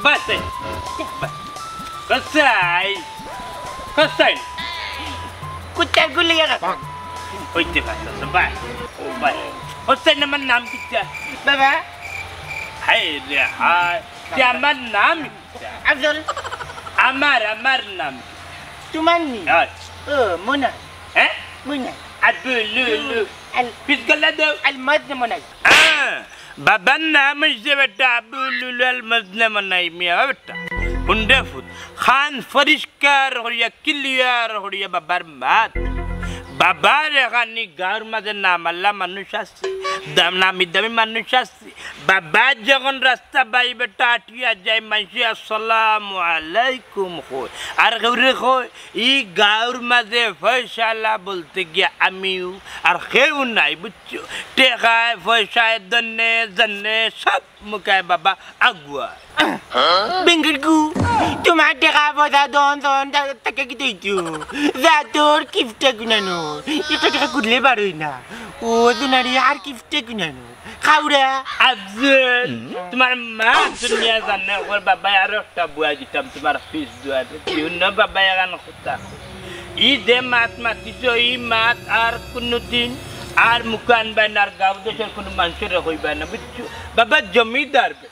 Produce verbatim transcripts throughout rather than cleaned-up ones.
বাস, এই। কসাই। কসাই। কুত্তার গুলি এরা। হইতে পারে, তো ভাই। ও ভাই। হোসেন, আমার নাম কিতা? বাবা। হায় রে হায়। তে আমার নাম কিতা? আফজল। আমার, আমার নাম। তোমার নি? হয়। ও, মনাই। হ্যাঁ? মনাই। আব্দুল লুলু। আল- পিস গলা দাও। আল মজনু মনাই। হ্যাঁ। বাবার নাম হইছে বেটা আবু লুলু আল মজনু মনাই মিয়া বেটা। Honda foot. খান পরিষ্কার করিয়া, clear করিয়া বাবার মাত। বাবার এখানি গাঁওর মাঝে নামআলা মানুষ আছে, দাম, নামি দামি মানুষ আছে। বাবা যখন রাস্তা বায় বেটা আটিয়া যায়, মানষে আসসালামু আলাইকুম কয়। আর কেউরে কয়, ই গাঁওর মাঝে পয়সাআলা বলতে গিয়া আমিও, আর কেউ নাই, বুঝছো? টেকায়, পয়সায়, ধনে, জনে, সব মুখায় বাবা আগুয়া। বেঙ্গল গু, তোমার টেকা পয়সা দন দন তা-, তাকে কি দইছো? যা তোর কিফটে গুনানো, একটা টেকা কুদলে পারই না। ও দুনারি আর কিফটে গুনানো। খাউরা। আফজল, তোমার মা দুনিয়া জানে, ওর বাবা আরো একটা বুয়া দিতাম তোমার পিস দুয়ারে। বিভিন্ন বাবা এখান কথা। ই যে মাত মাতিছ, ই মাত আর কোনোদিন আর মুখান বাইনার গাঁও দেশর কোনো মানুষরে কইবা না, বুঝছো? বাবা জমিদার বেটা।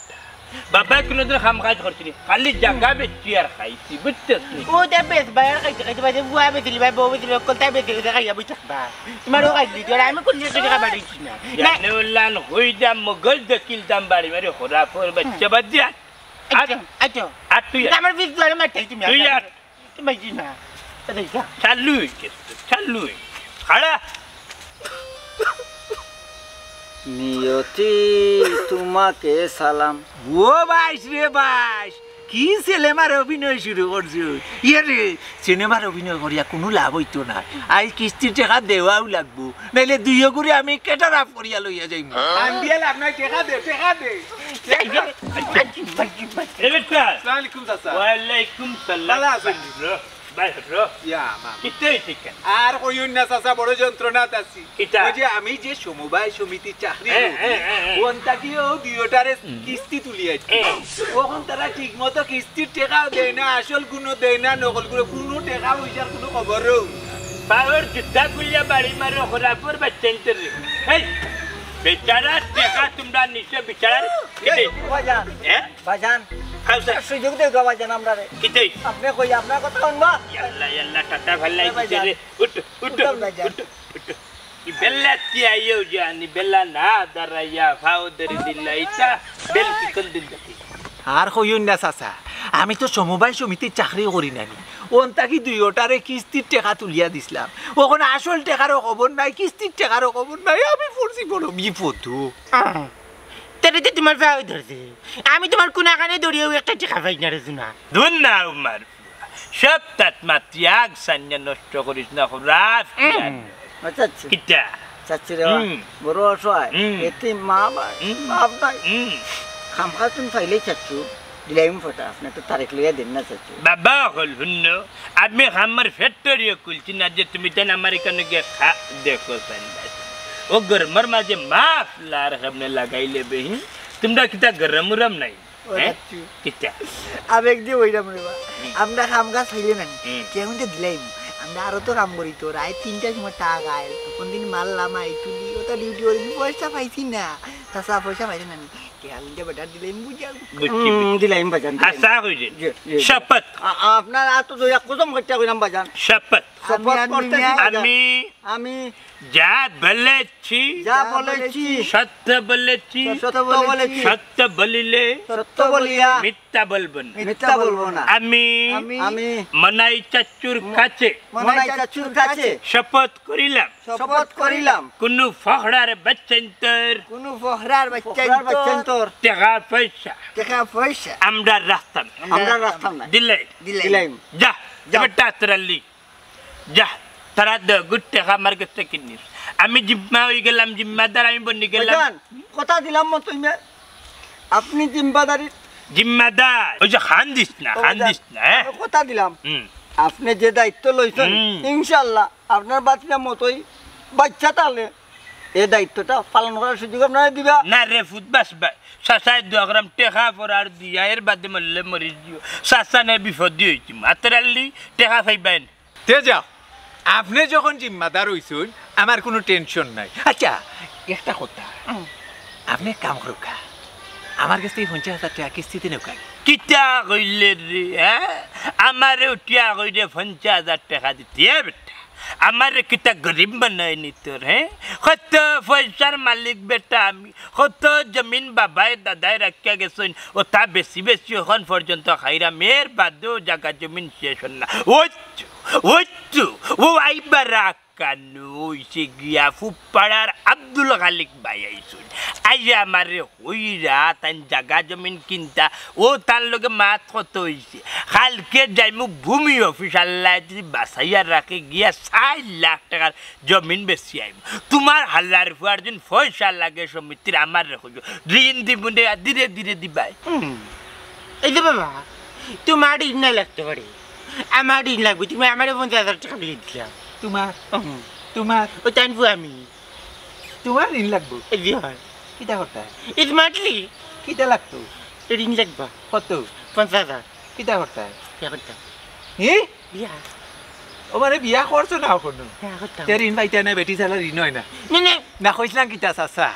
বাবায় কোনোদিন কাম কাজ করছে নি, খালি জাগা বেচছি আর খাইছি, বুঝছস নি? ও, তা বেচবায় আর খাইতে খাইতে বাদে বুয়া বেচিলি বায়, বউ বেচিলি, অকল তাই বেচি বেচি খাইয়া বই থাকবা। তোমার ও খাইলি, তোর আমি কোন জিনিস খাবার দিচ্ছি না। জানে উল্লান হই যা মগজ দেখিলতাম বাড়ি মারি খোরা ফোর বাচ্চা বাদ দিয়া। আচ্ছা, আচ্ছা। আর তুই আট। আমার পিস দুয়ারে মারতে তুমি তুই আট। আট। তুমি কি না? এই দেখ, যা। চালু হই গেছে, চালু হই। খাড়া। নিয়তি তোমাকে সালাম। ও বাইশ রে বাইশ, কি সিনেমার অভিনয় শুরু করছো? ইয়ে রে, সিনেমার অভিনয় করিয়া কোনো লাভ হইতো না। আজ কিস্তির টেকা দেওয়াও লাগবো, নাইলে দুইও করে আমি ক্যাটার আপ করিয়া লইয়া যাইমু। কান্দিয়া লাভ নাই, টেকা দে, টেকা দে। এ বেটা। আসসালামু আলাইকুম চাচা। ওয়ালাইকুম সালাম। ভালা আছেন? ভাই, হটো। ইয়া, মা। কিতা হইছে কেন? আর কইও না চাচা, বড় যন্ত্রণাত আছি। কিতা? ওই যে আমি যে সমবায় সমিতির চাকরি হ্যাঁ, করি, হ্যাঁ, হ্যাঁ, হ্যাঁ। ওন থাকিও দুইওটারে হুম। কিস্তি তুলি আছি। হ্যাঁ। ওখন তারা ঠিক মতো কিস্তির টেকাও দেয় না, আসল গুলো দেয় না, নকল গুলো কোনো টেকা পয়সার কোনো খবরও নাই। পাওর জুতা খুলিয়া বাড়ি মারো, খোরাফোর বাচ্চা ইন্তর রে। এই, বেচারা টেকা তোমরা নিছো, বেচারা এই, রে। বাজান, হ্যাঁ? বাজান, খাও স্যার। সুযোগ দেও গো বাজান আমরারে। কিতাই? আপনে কই, আপনার কথা শুনবা? ইয়াল্লা, ইয়াল্লা, টাটা ভাল্লাই এ বাজান। দিছে রে। উঠ, উঠ, উঠো বাজান। উঠ, উঠ। ই বেলা কি আইও জানি, বেলা না দাঁড়াইয়া, ফাও ধরি দিল্লা, ইতা বেল কি কোন দিন দেখি? আর কইও না চাচা, আমি তো সমবায় সমিতির চাকরি করি নানি। ওন থাকি দুইওটারে কিস্তির টেকা তুলিয়া দিছলাম। ওখন আসল টেকারও খবর নাই, কিস্তির টেকারও খবর নাই। আমি পড়ছি বড় বিপদ। তেরে তো তোমার ফাও ধরছে। আমি তোমার কোনাখানে দৌড়িয়েও একটা টেকা পাই না রে সোনা। ধুর না উমার। সব তাত মাতি আগ সাইনা নষ্ট করিস না, খোরাফ। হুম। আচ্ছা, আচ্ছা। কিতা? চাচ্চু রে, হুম। বড় অসহায়। হুম। এতিম মা বা-, হুম। বাপ নাই। হুম। খামখা তুমি চাইলেই চাচ্চু, দিলাইমু ফটা, আপনে তো তারিখ লইয়া দেন না চাচ্চু। বাবা অকল হুনো, আমি আমার ফ্যাক্টরিও খুলছি না যে তুমি তেন আমার এখানে গিয়া খা-, দেখো চাইন। ও গরমর মাঝে মাফ লার সামনে লাগাইলে বেহি, তোমরা কিতা গরম উরম নাই? ও হ্যাঁ? যাচ্ছি। কিতা? আবেগ দিয়ে ওইরকম রে বা। হুম। আমরা খামখা চাইলে না নি। হুম। কেমন যে দিলাইমু? আমরা আরো তো কাম করি তো, রাইত তিনটার সময় টাকা আয়। কোন দিন মাল লামাই, তুলি, ওটা ডিউটি করি, পয়সা পাইছি না। চাচা, পয়সা পাইছি না নি। কে আলু দিয়ে বেটার দিলাইমু বুঝাও। বুঝছি, হুম, বুঝছি। দিলাইমু বাজান, দিলাইমু। আশা করি। জি, জি, জি। শপথ। আ-, আপনার আত তো দয়া কসম করতে কইলাম বাজান। শপথ। শপথ আমি আর করতেছি নিমিয়া বাজান। আমি আমি যা বলেছি, যা বলেছি, সত্য বলেছি, সত্য বলেছি, সত্য বলিলে, সত্য বলিয়া, মিথ্যা বলব না, মিথ্যা বলব না। আমি, আমি, আমি, মনাই চাচুর ম-, কাছে, মনাই চাচুর কাছে, শপথ করিলাম, শপথ করিলাম, কোনো ফখরার বাচ্চাইন্তর, কোনো ফখরার বাচ্চাইন্তর, বাচ্চাইন্তর, টাকা পয়সা, টাকা পয়সা, আমরা রাখতাম না, আমরা রাখতাম না। দিলে, দিলে, দিলাইমু। যা, যা। এবার তাড়াতাড়ি যা, তারা দে, গুড টেকা আমার কাছে কিনিস। আমি জিম্মা হয়ে গেলাম, জিম্মাদার আমি বনি গেলাম। বাজান, কথা দিলাম মতো ইমে, আপনি জিম্মাদারি। জিম্মাদার, ওই যে খান দিস না, ও খান বাজান, দিস না, হ্যাঁ? আমি কথা দিলাম। হুম। আপনি যে দায়িত্ব লইছেন, হুম। ইনশাআল্লাহ, আপনার বাচ্চা মতোই বাচ্চা তাহলে এই দায়িত্বটা পালন করার সুযোগ আপনারা দিবা। না রে ফুটবাস ভাই, চাচায় দোয়া করাম টেকা পড়ার দিয়া, এর বাদে মরলে মরি দিও। চাচা নে বিপদে অইছি, মাতের আল্লি টেকা পাইবাইন। তে যাও, আপনে যখন জিম্মাদার অইছইন, আমার কুনু টেনশন নাই। আচ্ছা, একটা কথা, আপনে এক কাম করউক্কা, আমার গেছ থাকি পঞ্চাশ হাজার টেকা কিস্তিতে নেউক্কা। কিতা কইলে রে, হ্যাঁ? আমারে উঠিয়া কইরে পঞ্চাশ হাজার টেকা দিতে, এ বেটা? আমারে কিতা গরিব বানাইনি তোর, হ্যাঁ? কত পয়সার মালিক বেটা আমি, কত জমিন বাবায় দাদায় রাখিয়া গেছইন, অতা বেচি বেচি অখন পর্যন্ত খাইরাম, এর বাদেও জাগা জমিন শেষ অর না। ওই তো, ওই তো, ও আইবা রাখ। কানো অইছে গিয়া ফুপাড়ার আব্দুল খালিক ভাই আইছইন। আইয়া আমারে কইরা তাইন জাগা জমিন কিনতা, অউ তান লগে মাত কত অইছে। কালকে যাইমু ভূমি অফিস, আল্লায় যদি বাচাইয়া রাখে গিয়া চাইর লাখ টেকার জমিন বেচি আইমু। তুমার হালার ফুয়ার যেন পয়সা লাগে সমিতির, আমারে কইও, ঋণ দিমু নে, ধীরে ধীরে দিবায়। হুম। এই যে বাবা, তুমার ঋণ না লাগতে পারে, আমার ঋণ লাগবে। তুমি আমারে পঞ্চাশ হাজার টেকা বিলি দিলা। তুমার? হুম। তুমার? অউ তাইন ফুয়া আমি। তুমার ঋণ লাগবো? এই যে হয়। কিতা করতায়? স্মার্টলি। কিতা লাগতো? ঋণ লাগবা। কত? পঞ্চাশ হাজার। কিতা করতায়? বিয়া করতাম। হি? বিয়া। ও মানে বিয়া করছো না অখনো? বিয়া করতাম। তে ঋণ পাইতায় না, বেটি ছাড়া ঋণ অয় না। না, না। না, কইছলাম কিতা চাচা?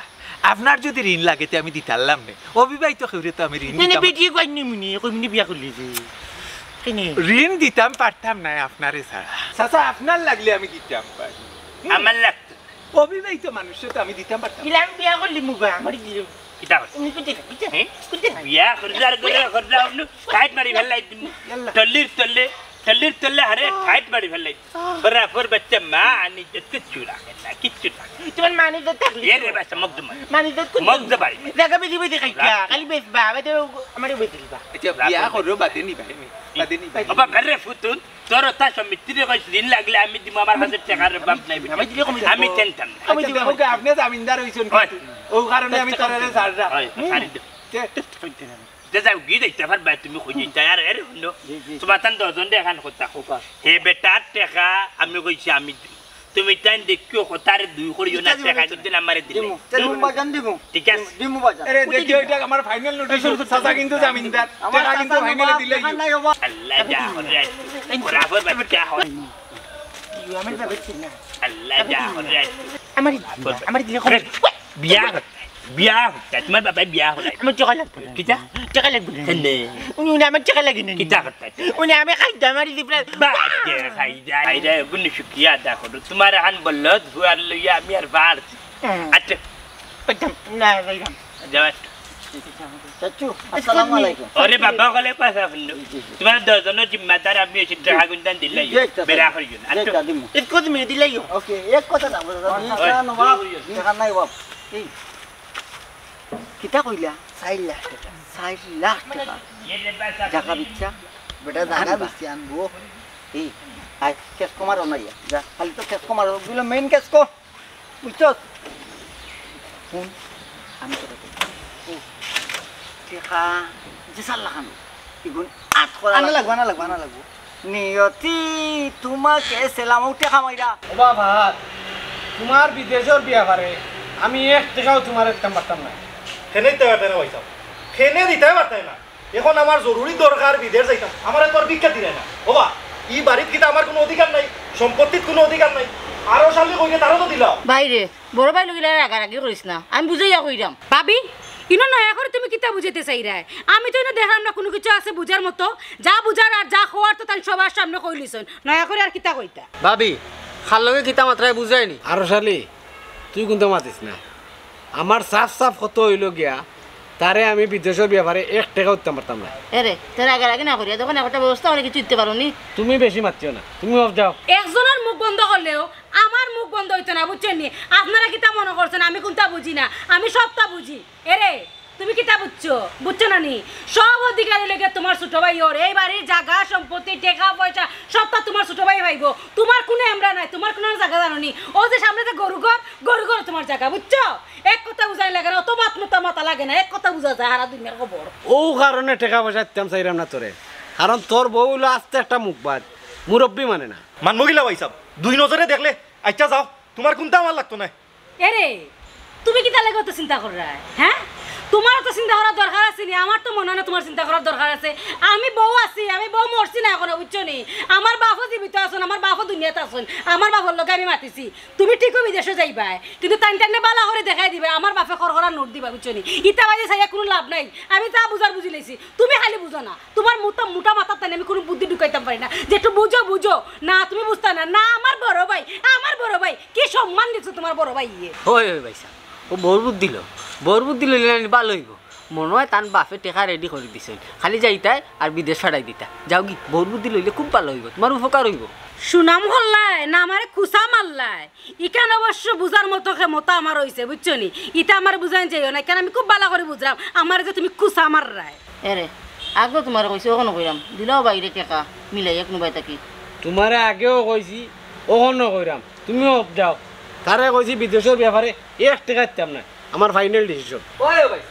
আপনার যদি ঋণ লাগে তে আমি দিতাম পারলাম নে। অবিবাহিত কেউরে তো আমি ঋণ না, না, দিতাম বেটি কই নি মুনি, কই মুনি বিয়া করলি যে। কেনে? ঋণ দিতাম পারতাম নায় আপনারে ছাড়া। চাচা, আপনার লাগলে আমি দিতাম পারি। আমার লাগতো। অবিবাহিত মানুষরে তো আমি দিতাম পারতাম। ইলা আমি বিয়া করলিমু বা, আমারে দিলে। কিতা কর? উনি কোথায়? কোথায়? হ্যাঁ? কোথায়? বিয়া করলে আর করে, করলে অন্য টাইট মারি ফেলাই দিমু। ইয়াল্লা। টল্লির তলে, টল্লির তলে হারে টাইট মারি ফেলাই। আহ। বরাবর বাচ্চা মা আনি যে কিচ্ছু রাখে না, কিচ্ছু রাখে না। তোমার মানে তো থাকলে এ রে তো। বাচ্চা মগ জমা। মানে তো কোন মগ জমাই। জাগা বেশি বেশি খাইতা, খালি বেশ বা, আমারে বেশি দিবা। আচ্ছা, বিয়া করো, বাদে নিবা, এমনি, বাদে নিবা। বাবা, বেরে ফুতুন, তোর অতা সমিতিরে কইস, ঋণ লাগলে আমি দিমু, আমার কাছে টেকার অভাব নাই। আমি দিলে কমি যাবো। আমি টেনতাম না। কমি আচ্ছা, যাবো। দেখো কি, আপনি জামিনদার হইছেন ওই। কিন্তু, ও কারণে আমি তোর আরে ছাড়রা। ওই, হুম। ছাড়ি দে। তে, যে যাও, গিয়ে দেখতে পারবা, তুমি কই যাইতা, আর এর হলো। জি, জি। তোমার তান দশজন দেখান কথা। কথা। হে বেটার টেকা, আমি কইছি আমি দিমু। তুমি তাইন দেখিও, কথারে দুই করিও না, ইটা দিমু, টেকা দিমু। কিন্তু আমারে দিলে। দিমু, দিমু বাজান দিমু। ঠিক আছে। দিমু বাজান। আরে, দেখি, ওইটা আমার ফাইনাল নোটিশ। চাচা কিন্তু জামিনদার। আমার টেকা কিন্তু চাচা ফাইনালে দিলে। নাই বাবা। আল্লাহ যা করে। বরাবর বাচ্চা হয়। ইউ, আমার বাবা ছিল না। আল্লাহ যা করে। আমার, আমার দিলে কম। বিয়া, বিয়া, তোমার বাবায় বিয়া করে। আমার টেকা লাগবে না। কিতা? টেকা লাগবে না। কেনে? উনি, উনি আমার টেকা লাগে না। কিতা করতে? উনি আমি খাইতে আমার দিবরা। বাদ দে, খাই যায়। খাই যায়, গুণ শুকিয়া দা করো। তোমার আন বললো, দুয়ার লইয়া আমি আর পারছি। হুম। আচ্ছা। কইতাম, না, যাইতাম। যাও, আচ্ছা। চাচু, আসসালামু আলাইকুম। ওরে বাবা, ওয়ালাইকুম আসসালাম। জি, জি। তোমার দশজনের জিম্মাদার আমি এসে টাকা গুনতাম দিলাই। জি, আচ্ছা, বেড়া আচ্ছা। করিও না। জি, আচ্ছা। আচ্ছা, দিমু। এক কথা মেয়ে দিলাই। ওকে, এক কথা না বলো, দাদা। ওই। টাকা নাই, বাপ। এই, কিতা কইলা? চাইর লাখ টেকা। চাইর লাখ টেকা? জাগা বেচা? বেটা, জাগা আনবা। বেচি আনবো। এই, আয়, কেস কমারো না ইয়া। যা, খালি তো কেস কমারো। বুঝলো, মেইন কেস কো। বুঝছস? হুন, আমি কথা কই। ও, টেকা যে চার লাখ আনো, ইগুন আট করা আনা লাগবো, আনা লাগবো, আনা লাগবো। নিয়তি, তোমাকে সেলাম উঠে খামাইরা। ও বাবা, তোমার বিদেশর ব্যাপারে আমি এক টেকাও তোমারে দিতাম পারতাম না। কেনে দিতায় পারতায় না পয়সা? কেনে দিতায় পারতায় না? এখন আমার জরুরি দরকার, বিদেশ যাইতাম, আমারে তো আর ভিক্ষা দিরায় না। ওবা, ই বাড়িত কিতা আমার কুনু অধিকার নাই? সম্পত্তিত কুনু অধিকার নাই? আরো সালে কইলে তারও তো দিলাও। বাইরে, বড় ভাই লগিলা রাগারাগি করিস না, আমি বুঝাইয়া কইরাম। ভাবি, ইনো নয়া করি তুমি কিতা বুঝাইতে চাইরায়? আমি তো ইনো দেখরাম না কুনু কিছু আছে বুঝার মতো। যা বুঝার আর যা কওয়ার তো তাইন সবার সামনে কইলিছইন। নয়া করি আর কিতা কইতা? ভাবি, খার লগে কিতা মাতরায় বুঝরায়নি? আরো শালি, তুই কুন্তা মাতিস না। আমার সাফ সাফ কথা অইলো গিয়া, তারে আমি বিদেশর ব্যাপারে এক টেকাও দিতাম পারতাম না। এরে, তে রাগারাগি না করিয়া, যখন একটা ব্যবস্থা অইলে কিছু দিতে পারোনি। তুমি বেশি মাতিও না, তুমি অফ যাও। একজনর মুখ বন্ধ করলেও আমার মুখ বন্ধ অইতো না, বুঝছইন নি? আপনারা কিতা মনো করছইন আমি কুন্তা বুঝি না? আমি সবটা বুঝি। এরে, তুমি কিতা বুঝছো? বুঝছো না নি? সব অধিকার অইলো গিয়া তোমার ছোট ভাইর। এই বাড়ির জাগা, সম্পত্তি, টেকা, পয়সা সবটা তোমার ছোট ভাইয়ে পাইবো। তোমার কুনু এমরা নাই, তোমার কুনু জাগা জানো নি? ও যে সামনে যে গরু ঘর, গরু ঘর তোমার জাগা, বুঝছো? এক কথা বুঝাই লাগে না, অত মাত মতা মাতা লাগে না, এক কথা বুঝা যায় হারা দুনিয়ার খবর। অউ কারণে টেকা পয়সা দিতাম চাইরাম না তোরে, কারণ তোর বউ অইলো আস্তা একটা মুখবাজ, মুরব্বি মানে না। মানমু কিলা ভাইসাব, দুই নজরে দেখলে। আইচ্ছা যাও, তোমার কুন্তা আমার লাগতো নায়। এরে, তুমি কিতার লাগি অত চিন্তা কররায়, হ্যাঁ? তুমারও তো চিন্তা করার দরকার আছে নি? আমার তো মনে অয় না তুমার চিন্তা করার দরকার আছে। আমি বউ আছি, আমি বউ মরছি না এখনো, বুঝছো নি? আমার বাপও জীবিত আছইন, আমার বাপও দুনিয়াত আছইন। আমার বাপর লগে আমি মাতিছি, তুমি ঠিকউ বিদেশো যাইবায়, কিন্তু তাইন তাইনরে বালা করি দেখাই দিবায়, আমার বাপে খরখরা নোট দিবা, বুঝছো নি? ইতা বাদে চাইয়া কুনু লাভ নাই। আমি তা বুঝার বুঝি লাইছি, তুমি খালি বুঝো না। তুমার মুটা মুটা মাথাত তানে আমি কুনু বুদ্ধি ঢুকাইতাম পারি না যে একটু বুঝো, বুঝো। না, তুমি বুঝতায় না। না, আমার বড় ভাই, আমার বড় ভাই, কি সম্মান দিছে তুমার বড় ভাইয়ে। ওই, ওই ভাইসাব, অউ বউর বুদ্ধি লও, বউর বুদ্ধি লইলে নানি ভালা অইবো। মনো অয় তান বাপে টেকা রেডি করি দিছইন, খালি যাইতায় আর বিদেশ ফাটাই দিতা। যাওগি, বউর বুদ্ধি লইলে খুব ভালা অইবো, তুমার উপকার অইবো। সুনাম করলায় না আমারে খুচা মারলায়? ইখান অবশ্য বুঝার মতো ক্ষমতা আমার অইছে, বুঝছো নি? ইতা আমারে বুঝাইন যাইও না, ইখান আমি খুব ভালা করি বুঝরাম আমারে যে তুমি খুচা মাররায়। এরে, আগেও তুমারে কইছি, অখনো কইরাম, দিলাও বাইরে টেকা মিলাইয়া কুনুবায় থাকি। তুমারে আগেও কইছি, অখনো কইরাম, তুমিও যাও। তারে কইছি বিদেশর ব্যাপারে এক টেকা দিতাম না, আমার ফাইনাল ডিসিশন। ওই, ও ভাই,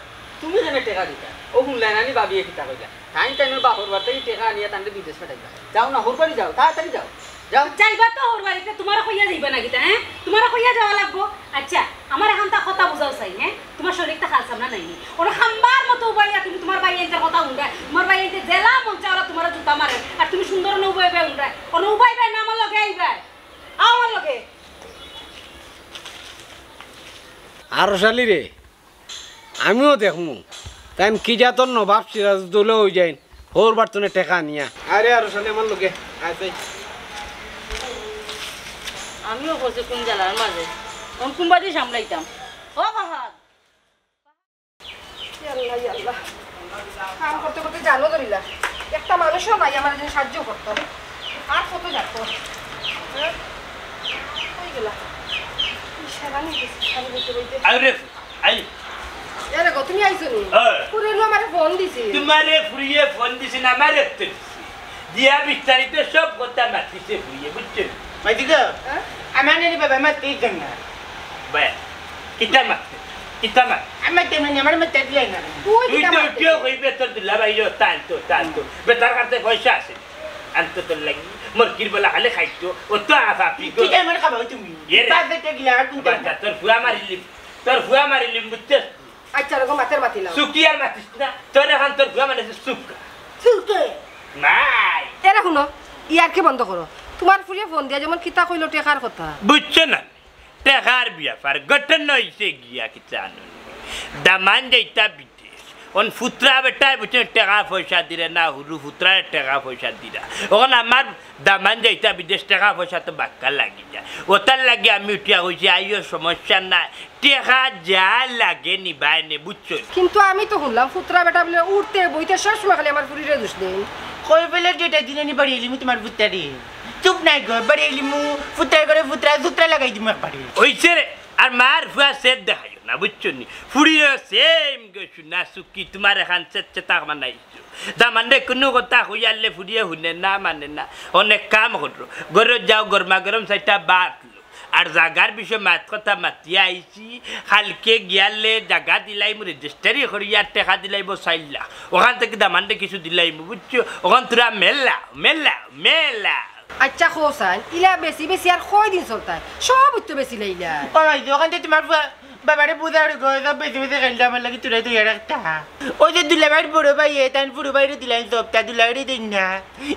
তুমি কেনে টেকা দিতায়? অউ হুনলায় নানি ভাবিয়ে কিতা কইলা? তাইন তাইনর বাপর বাড়ি থাকি টেকা আনিয়া তানরে বিদেশ ফাটাইবা। যাও না, হউর বাড়ি যাও, তাড়াতাড়ি যাও। যাও। যাইবা তো হউর বাড়িত, তুমারে কইয়া যাইবা না কিতা, হ্যাঁ? তুমারে কইয়া যাওয়া লাগবো। আচ্ছা, আমারে এখানতা কথা বুঝাও চাই, হ্যাঁ? তুমার শরীরটা খালছাম না নাইনি? অনো খাম্বার মতো উবাইয়া তুমি তুমার ভাইয়াইন্তর কথা হুনরায়। তুমার ভাইয়াইন্তে যেলা মন চায় অলা তুমারে জুতা মারে। আর তুমি সুন্দর অনো উবাইবায় হুনরায়। অনো উবাইবায় না আমার লগে আইবায়? আও আমার লগে। আরশালি রে, আমিও দেখমু, তাইন কি জাতর নবাব সিরাজউদ্দৌলা অইযাইন, হউর বাড়ি থনে টেকা নিয়া। আরে আরশালি আমার লগে, আয় চাই। আমিও ফসি কুন জ্বালার মাঝে, অখন কুনবাদি সামলাইতাম। ও ফাহাদ। ইয়া আল্লাহ, ইয়া আল্লাহ। কাম করতে করতে জানও ধরিলা। একটা মানুষও নাই আমার জন্য সাহায্য করতো। আর কত যাইতো? হ্যাঁ? কই গেলা? এই সারা নিয়ে গেছে, সারা বইতে বইতে। আরে, আই। এরে গো, তুমি আইছো নি? হ্যাঁ। ফুরিয়ে আমারে ফোন দিছে। তুমারে ফুরিয়ে ফোন দিছে না, আমারে তো দিছে। দিয়া বিস্তারিত সব কথা মাতিছে ফুরিয়ে, বুঝছো? মাতি গো, হ্যাঁ? আমার নানি বাবা মাতি দেন না। বে, কিতা মাতে? কিতা মাতে? আমার তেমনি, আমার মাতে দিলাই না। তুই তুই কিতা তো মাতে? উঠিও কইবে তোর দুলাভাই, ও তান তো, তান তো। বেটার কাছে পয়সা আছে। আনতো তোর লাগি। মুরগির বলা খালি খাইতো। ও তো আফা পিগো। ঠিক আছে, আমার খাবাও তুমি। এ রে। বাদ দে, গিলা আর কোন বাদ দে, তোর ফুয়া মারিলিম। তোর ফুয়া মারিলিম, বুঝছস? আচ্ছা, এরকম মাতের মাতি লাও। সুকি আর মাতিস না। তোর এখন তোর ফুয়া মানে সুকা। সুকে। নাই। এরে হুনো, ইয়ার্কি বন্ধ করো। তুমার ফুরিয়ে ফোন দিয়া যেমন কিতা কইলো টেকার কথা। বুঝছো না? টেকার ব্যাপার। ঘটনা অইছে গিয়া কিতা জানো নি? দামান যাইতা বিদেশ। অন ফুতরা বেটায় বুঝছো, টেকা পয়সা দিরা না, হুরু ফুতরারে টেকা পয়সা দিরা। অখন আমার দামান যাইতা বিদেশ, টেকা পয়সা তো বাক্কা লাগি যায়। অতার লাগি আমি উঠিয়া কইছি, আইও সমস্যা নাই। টেকা যা লাগে নিবায় নে, বুঝছো? কিন্তু আমি তো হুনলাম, ফুতরা বেটা বুলে উঠতে বইতে সব সময় খালি আমার ফুরিরে দোষ দেইন। কই বলে যেটা দিনে নি বাড়ি এলিমু তুমার ফুতরারে। চুপ নাই গো, বাড়ি এলিমু, ফুতরার ঘরে ফুতরা, জুতরা লাগাই দিমু একবারে। অইছে রে, আর মার ফুয়া সেট দেখাইও না, বুঝছো নি? ফুরিও সেম গো, সুনা সুকি, তুমার এখান সেট সেটা বানাইছো। দামানরে কুনু কথা কইয়ারলে ফুরিয়ে হুনে না, মানে না। অনেক কাম করো, ঘরো যাও, গরমা গরম চাইটা ভাত লো। আর জাগার বিষয়ে মাত কথা মাতিয়া আইছি, কালকে গিয়ালে জাগা দিলাইমু, রেজিস্টারি করিয়া টেকা দিলাইমু চাইর লাখ। অখান থাকি দামানরে কিছু দিলাইমু, বুঝছো? অখন তোরা মেলা, মেলা, মেলা। আচ্ছা, কওছাইন, ইলা বেশি বেশি আর কয়দিন চলতায়? সব তো বেশি লাইলা। ও ভাই, অখান থাকি তুমার বা-, বাবারে বুঝাও রে গো, সব বেশি বেশি খাইলে আমার লাগি তোরা তো ইয়ার একটা। ওই যে দুলাভাইর বড় ভাইয়ে, তান ফুরু ভাইরে দিলাইন সব, তা দুলাভাইরে দেইন না।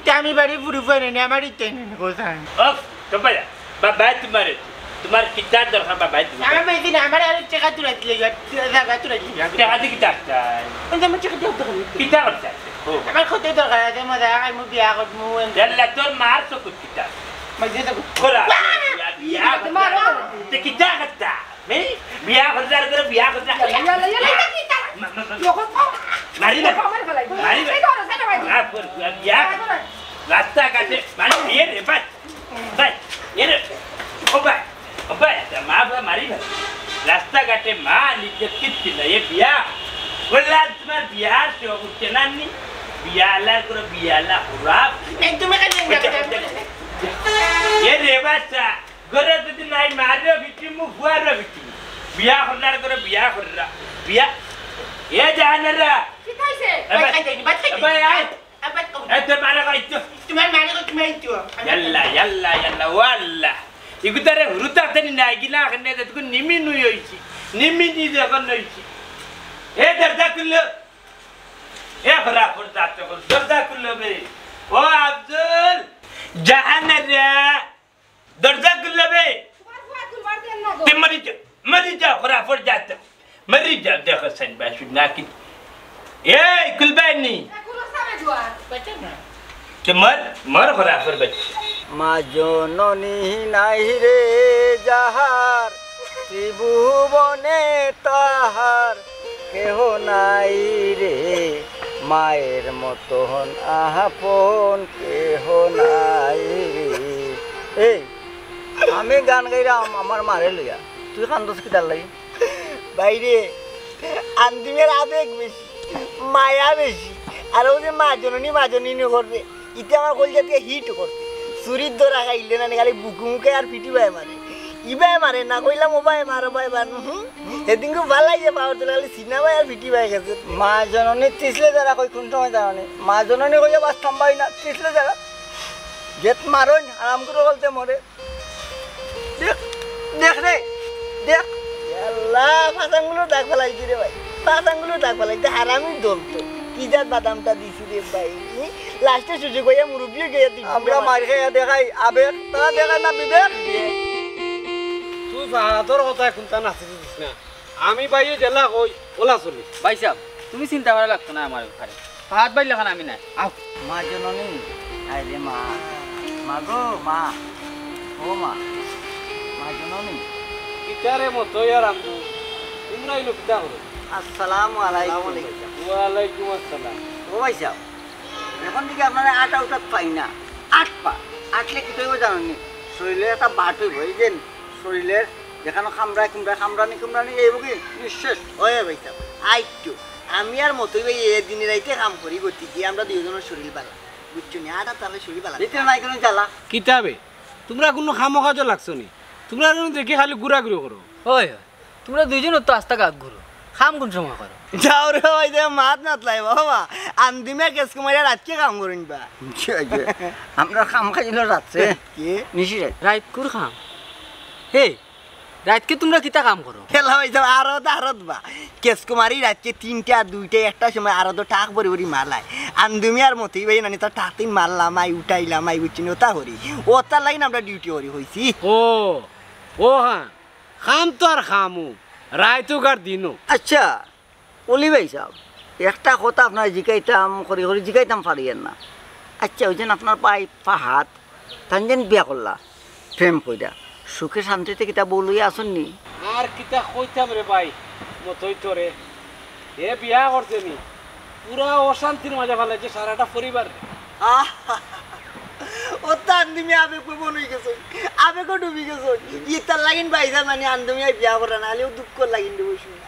তে আমি বাড়ি ফুরু ফুয়া নেই, আমার ইচ্ছা নেই, কোথায়? ওফ, তো ভাইয়া, বাবায় তুমারে, তুমার কিতার দরকার বাবায় তুমারে? আমার বেশি না, আমার আর টেকা তুলা দিলে, জাগা তুলা দিলে। টেকা দি কিতা করতায়? ওই যে আমার টেকা দিয়ে দরকার নেই। কিতা করতায়? ও। আমার কত দরকার আছে, মজা খাইমু, বিয়া করমু, এন- ইয়াল্লা, তোর মার চকুত কিতা? মাঝে তো খোলা। বিয়া, বিয়া, বিয়া করতায়। তে কিতা করতায়? এই, বিয়া করতায়, আর করে বিয়া করতায়। ইয়াল্লা, ইয়াল্লা, ইয়াল্লা, কিতা? মা, মা, মা। মারি না। আমার গলায়। মারি না। এই ধরো, সেটা ভাই। বিয়া কর, বিয়া, বিয়া। রাস্তাঘাটে, মারি, এ রে, ভাই। ভাই, এ রে। ও ভাই, ও ভাই, তা মা বাবা মারি ভাই। রাস্তাঘাটে মা নিজে কিচ্ছু না, এ বিয়া। বললাম, তুমার বিয়া শখ উঠছে না নি? বিয়া আলার করে বিয়া আলা খরাপ। এই তুমি খালি ওই যে, ওই যে, এ রে বাচ্চা, ঘরে যদি নাই, মারও পিটিমু, ফুয়ারও পিটিমু। বিয়া করলার করে বিয়া কররা। বিয়া, এ জাহানারা। কিতা অইছে? এ ভাই, ভাই, খাইতে নি, ভাই, খাইতে এ ভাই, নি। আয়। আবার কও। এ তোর মারে কই তো? তুমার মারে কই, তুমার তো। ইয়াল্লা, ইয়াল্লা, ইয়াল্লা, ও আল্লাহ। ইগুতারে হুরুতা তেনি নাই গিলা, এখানে যেটুকু নিমি নুই অইছি। নিমিনি যখন নইছি। এ দরজা খুললো। এ খোরা খোর যাতে খোর, দরজা খুললো বে। ও আব্দুল, জাহান রে, দরজা খুললো বে। তোমার ফুয়া খুলবার দেন না গো। তে মরি যা, মরি যা, খোরা খোর যাতে। মরি যা, দেখো সেন বাসু না কি। এই, খুলবায় নি। এখনো সামনে জোয়ার। তে মর, মর খোরা খোর বাচ্চা। মা জননী নাই রে যাহার, ত্রিভুবনে তাহার কেহ নাই রে, মায়ের মতন আপন কেহ নাই রে। এই, আমি গান গাইরাম আমার মারে লইয়া, তুই কান্দস কিতার লাগি? বাইরে, আন্দিমের আবেগ বেশি, মায়া বেশি। আর ও যে মা জননী, মা জননী করবে, ইতে আমার কইল জাতীয় হিট করতে। চুরির দরা খাইলে না, খালি বুকু মুখে আর পিটি বায় মারে। ইবায় মারে না, কইলাম ও বায় মারো, বায় মার, হুম। এদিন খুব ভালো লাগে, পাওয়ার তোলা খালি সিনেমায় আর পিটি বায় গেছে। মা জননী তিসলে যারা কই কোন সময় জানো নি? মা জননী কইয়া বাস থামবাই না, তিসলে যারা। যেত মারইন, আরাম করে বলতে মরে। দেখ, দেখ রে, দেখ। আল্লাহ, ফাঁসাঙ্গুলো ডাক ফালাইছি রে ভাই। ফাঁসাঙ্গুলো ডাক ফালাইছে, হারামির দল তো। কি জাত বাদামটা দিছি রে ভাই। লাস্টে সুযোগ হইয়া মুরব্বিও গিয়ে দিছি আমরা রে ভাই। মার খাইয়া দেখাই আবেগ, তারা দেখায় না বিবেক। তুই ভাড়াতর কথায় কোনটা নাচতে দিস না। আমি ভাইয়ে জেলা কই, ওলা চলি। ভাই সাহেব, তুমি চিন্তা করা লাগতো না আমার ব্যাপারে। হাত বাইর লাখান আমি নাই। আও। মা জননী, আয় রে মা। মা গো, মা। ও মা। মা জননী। কিতারে মতো ইয়ার আমু। তোমরা ইনো কিতা করো? আসসালামু আলাইকুম। ওয়ালাইকুম আসসালাম। ও ভাই সাহেব, এখন থেকে আপনারা আটা উঠাত পাই না। আট পা। আটলে কি তৈব জানেননি? শরীরে একটা বাট হইব। এই যে শরীরের যেখানে কামড়ায় কুমড়ায়, কামড়ানি কুমড়ানি, এই বুকে নিঃশেষ। ওই ভাই সাহেব, আইটু, আমি আর মতই ভাই এই দিনে রাইতে কাম করি, গতি কি আমরা দুইজনের শরীর বালা, বুঝছো নি? আটা তাহলে শরীর বালা। ভিতরে নাই কোনো জ্বালা। কিতাবে, তোমরা কোনো কামো কাজও লাগছো নি, তোমরা দেখি খালি ঘুরাঘুরি করো। ওই, ওই, তোমরা দুইজন তো আস্তা গাত ঘুরো, কাম কোন সময় করো? যাও রে ভাই, যে মাত নাতলাই বাবা, আন্দিমে কেস কুমারিয়া রাতকে কাম করুন বা। আমরা কাম খাইল রাত্রে। কি? নিশি রাত। রাইত কুর কাম? হে, রাইতকে তোমরা কিতা কাম করো? খেলা হয়ে যাবে, আরো তো আরো বা। কেস কুমারি রাতকে তিনটা, দুইটা, একটা সময় আরো তো টাক ভরি ভরি মালায়। আন্দুমি আর মতি ভাই নানি তো টাক তিন মারলাম, আই উঠাইলাম, আই বুঝছি নি, ওটা হরি। ওটার লাইন আমরা ডিউটি হরি হইছি। ও, ও হ্যাঁ, কাম তো আর কামু, রাইত হোক আর দিন হোক। আচ্ছা, অলি ভাই সাহেব, একটা কথা আপনারে জিকাইতাম, করি করি জিকাইতাম পারিয়ার না। আচ্ছা, ওই যেন আপনার ভাই ফাহাদ, তান যেন বিয়া করলা, প্রেম কইরা, সুখে শান্তিতে কিতা বউ লইয়া আছইন নি? আর কিতা কইতাম রে ভাই, মতই তো রে। এ বিয়া করছে নি, পুরা অশান্তির মাঝে ফালাইছে সারাটা পরিবার। আহ, ও তো আন্দিমি আবেগ প্রবণ হয়ে গেছে, আবেগও ডুবি গেছে। ইতার লাগিন ভাই সাহেব মানে আন্দিমি বিয়া করে না, হলেও দুঃখ লাগিন দেবো শুনে।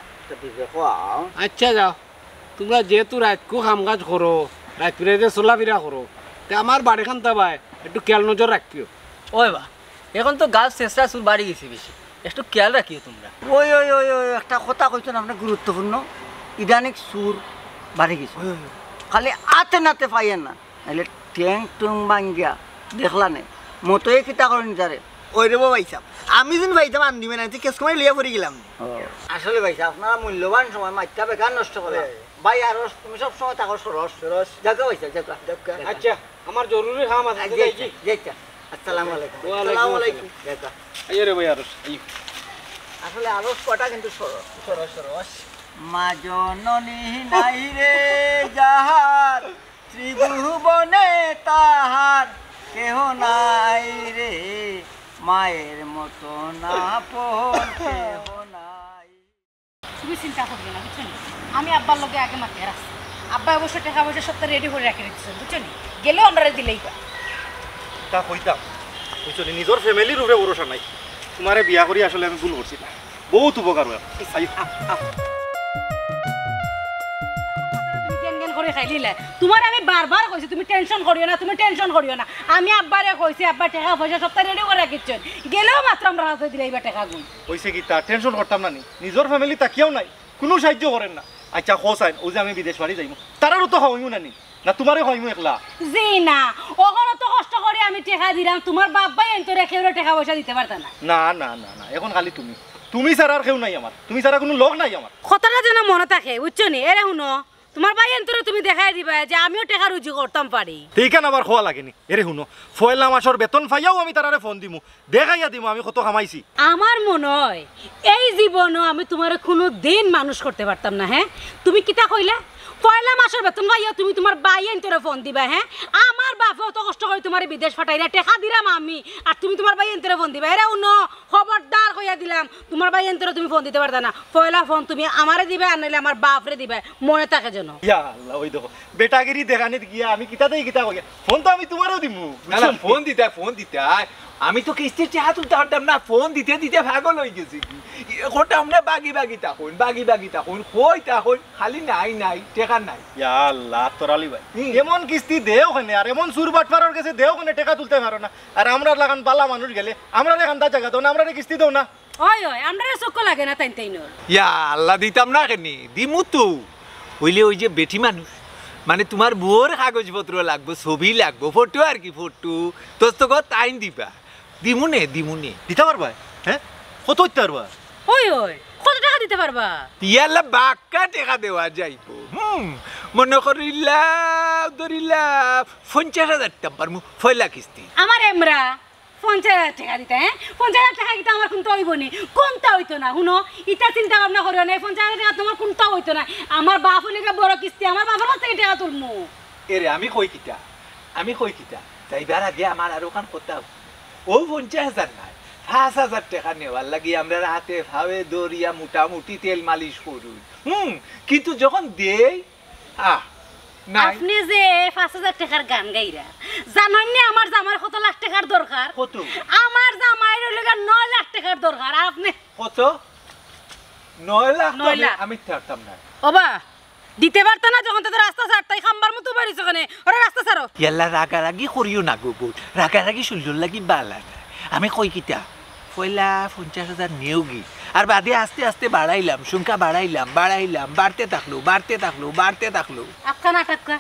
আচ্ছা যাও, তোমরা যেহেতু রাইতকু কাম কাজ করো, রাইত বিরাইতে চলাফিরা করো, তে আমার বাড়ি খান্তা ভাই একটু খেয়াল নজর রাখিও। ওই বা, এখন তো গাছ শেষরা চুল বাড়ি গেছে বেশি, একটু খেয়াল রাখিও তোমরা। ওই, ওই, ওই, ওই, একটা কথা কইছেন আপনি গুরুত্বপূর্ণ, ইদানিং চুর বাড়ি গেছে। ওই, ওই, ওই। খালি আতে নাতে পাইয়েন না, নাইলে ট্যাং টুং ভাঙ্গিয়া দেখলা নে, মতই কিতা করেন তারে। ওই রে ভাই সাহেব, আমি যেন ভাইতাম আন্দিমে না, তুই কেস কমাই লইয়া পড়ি গেলাম। ও। আসলে ভাই সাহেব, আপনারা মূল্যবান সময় মাইকটা বেকার নষ্ট করলেন। হ্যাঁ। ভাই, আরো তুমি সব সময় থাকো সরস। সরস। যাও গো ভাই সাহেব, যাও গো। যাও গো। আচ্ছা, আমার জরুরি কাম আছে, আচ্ছা, যাই কি? যাই, যাই, যাই। আসসালামু আলাইকুম। ওয়ালাইকুম আসসালামু আলাইকুম। আসসালাম। যাও গো। আইও রে ভাই আরস, আইও। আসলে আরস কটা কিন্তু সরস। সরস, সরস। মা জননী নাই রে যাহার, ত্রিভুবনে তাহার কেহ নাই রে, মায়ের মতো আপন কেহ নাই। তুমি চিন্তা করিও না, বুঝছো নি? আমি আব্বার লগে আগে মাতিয়া রাখছি। আব্বায় অবশ্য টেকা পয়সা সবটা রেডি করি রাখি দিছইন, বুঝছো নি? গেলেও আমরারে দিলাইবা। তা কইতাম, বুঝছো নি? নিজর ফ্যামিলির উপরে ভরসা নাই। তোমারে বিয়া করি আসলে আমি ভুল করছি না। বহুত উপকার হয়। আইও। তুমি জ্ঞান জ্ঞান করে খাইলিলে। তোমারে আমি বারবার কইছি, তুমি টেনশন করিও না, তুমি টেনশন করিও না। আমি আব্বারে কইছি, আব্বা টেকা পয়সা সবটা রেডি করে রাখিছইন। গেলেও মাত্র আমরার হাতে দিলাইবা টেকাগুন। কইছে কিতা, টেনশন করতাম না নি? নিজর ফ্যামিলি থাকিয়াও নাই, কুনু সাহায্য করের না। আচ্ছা, কও চাইন, অউ যে আমি বিদেশ বাড়ি যাইমু, তারারও তো খাওয়াইমু না নি? না, তোমারে খাওয়াইমু একলা? জি না, অখনো তো কষ্ট করি আমি টেকা দিরাম, তোমার বাপ ভাইয়াইন্তরে কেউরে টেকা পয়সা দিতে পারতা না। না, না, না, না, এখন খালি তুমি। তুমি ছাড়া আর কেউ নাই আমার, তুমি ছাড়া কুনু লোক নাই আমার। কথাটা যেন মনো থাকে, বুঝছো নি? এরে হুনো, তুমার ভাইয়াইন্তরে তুমি দেখাই দিবায় যে আমিও টেকা রুজি করতাম পারি। তে ইখান আবার কওয়া লাগে নি। এরে হুনো, পয়লা মাসর বেতন পাইয়াউ আমি তারারে ফোন দিমু, দেখাইয়া দিমু আমি কত কামাইছি। আমার মনো অয় এই জীবনো আমি তুমারে কুনুদিন মানুষ করতে পারতাম না। হে, তুমি কিতা কইলা? পয়লা মাসর বেতন পাইয়াউ তুমি তুমার ভাইয়াইন্তরে ফোন দিবায়? হে, আমার বাফে অত কষ্ট করি তুমারে বিদেশ পাঠাইরা, টেকা দিরাম আমি, আর তুমি তুমার ভাইয়াইন্তরে ফোন দিবায়? এরে হুনো, খবরদার কইয়া দিলাম, তুমার ভাইয়াইন্তরে তুমি ফোন দিতে পারতায় না। পয়লা ফোন তুমি আমারে দিবায়, আর নাইলে আমার বাফরে দিবায়, মনো থাকে যেন। ইয়া আল্লাহ, ওই দেখো, বেটাগিরি দেখানিত গিয়া আমি কিতা দেই কিতা কইয়া, ফোন তো আমি তুমারেউ দিমু। না, না, ফোন দিতায়, ফোন দিতায়। আমি তো কিস্তির টেকা তুলতাম পারতাম না, ফোন দিতে দিতে পাগল অইগেছি। ই করতাম না, বাগি বাগি থাকইন, বাগি বাগি থাকইন, কই থাকইন, খালি নাই নাই, টেকা নাই। ইয়া আল্লাহ, আতর আলী ভাই, হুম। এমন কিস্তি দেও কেনে, আর এমন চুর বাটপারর গেছে দেও কেনে, টেকা তুলতায় পারো না। আর আমরার লাখান ভালা মানুষ গেলে, আমরারে কান্দাত জাগা দেও না, আমরারে কিস্তি দেও না। অয়, অয়, আমরারে চক্কর লাগে না তাইন তাইনর। ইয়া আল্লাহ, দিতাম না কেনে, দিমু তো। অইলে ওই যে বেটি মানুষ, মানে তুমার বউর কাগজপত্র লাগবো, ছবি লাগবো, ফটো আর কি, ফটো, দস্তখত তাইন দিবা। দিমু নে, দিমু নে। দিতা পারবায়? হে? কত দিতা পারবা? অয়, অয়, কত টেকা দিতা পারবা? ইয়াল্লা বাক্কা টেকা দেওয়া যাইবো। হুম, মনো করিলা, ধরিলা, পঞ্চাশ হাজার দিতাম পারমু, পয়লা কিস্তি। আমার এমরা পঞ্চাশ হাজার টেকা দিতা, হে? পঞ্চাশ হাজার টেকা কিতা আমার কুন্তা অইবো নি? কুন্তা অইতো না। হুনো, ইতা চিন্তা ভাবনা করিও না, এই পঞ্চাশ হাজার টেকা তুমার কুন্তা অইতো না। আমার বাফ অইলে গিয়া বড় কিস্তি, আমার বাফর কাছ থাকি টেকা তুলমু। এরে, আমি কই কিতা? আমি কই কিতা? যাইবার আগে আমার আরোখান কথা। অউ পঞ্চাশ হাজার নায়, পাঁচ হাজার টেকা নেওয়ার লাগি আমরার আতে পাওয়ে ধরিয়া মোটামুটি তেল মালিশ করইন। হুম, কিন্তু যখন দেই, আহ, নাই। আপনে যে পাঁচ হাজার টেকার গান গাইরা, জানইন নি আমার জামাইর কত লাখ টেকার দরকার? কত? আমার জামাইর অইলো গিয়া নয় লাখ টেকার দরকার। আর আপনে কত? নয় লাখ তো নয় আমি, লাখ। আমি ছাড়তাম না। ওবা, দিতে পারতা না যখন তো রাস্তা ছাড়তায়, খাম্বার মতো বাড়িছো কেনে? ওরে রাস্তা ছাড়ো। ইয়াল্লা, রাগারাগি করিও না গো বউত, রাগারাগি শরীলর লাগি বালা না। আমি কই কিতা, পয়লা পঞ্চাশ হাজার নেওগি, আর বাদে আস্তে আস্তে বাড়াইলাম, সংখ্যা বাড়াইলাম, বাড়াইলাম, বাড়তে থাকলো, বাড়তে থাকলো, বাড়তে থাকলো। আক্কা নাটক্কা,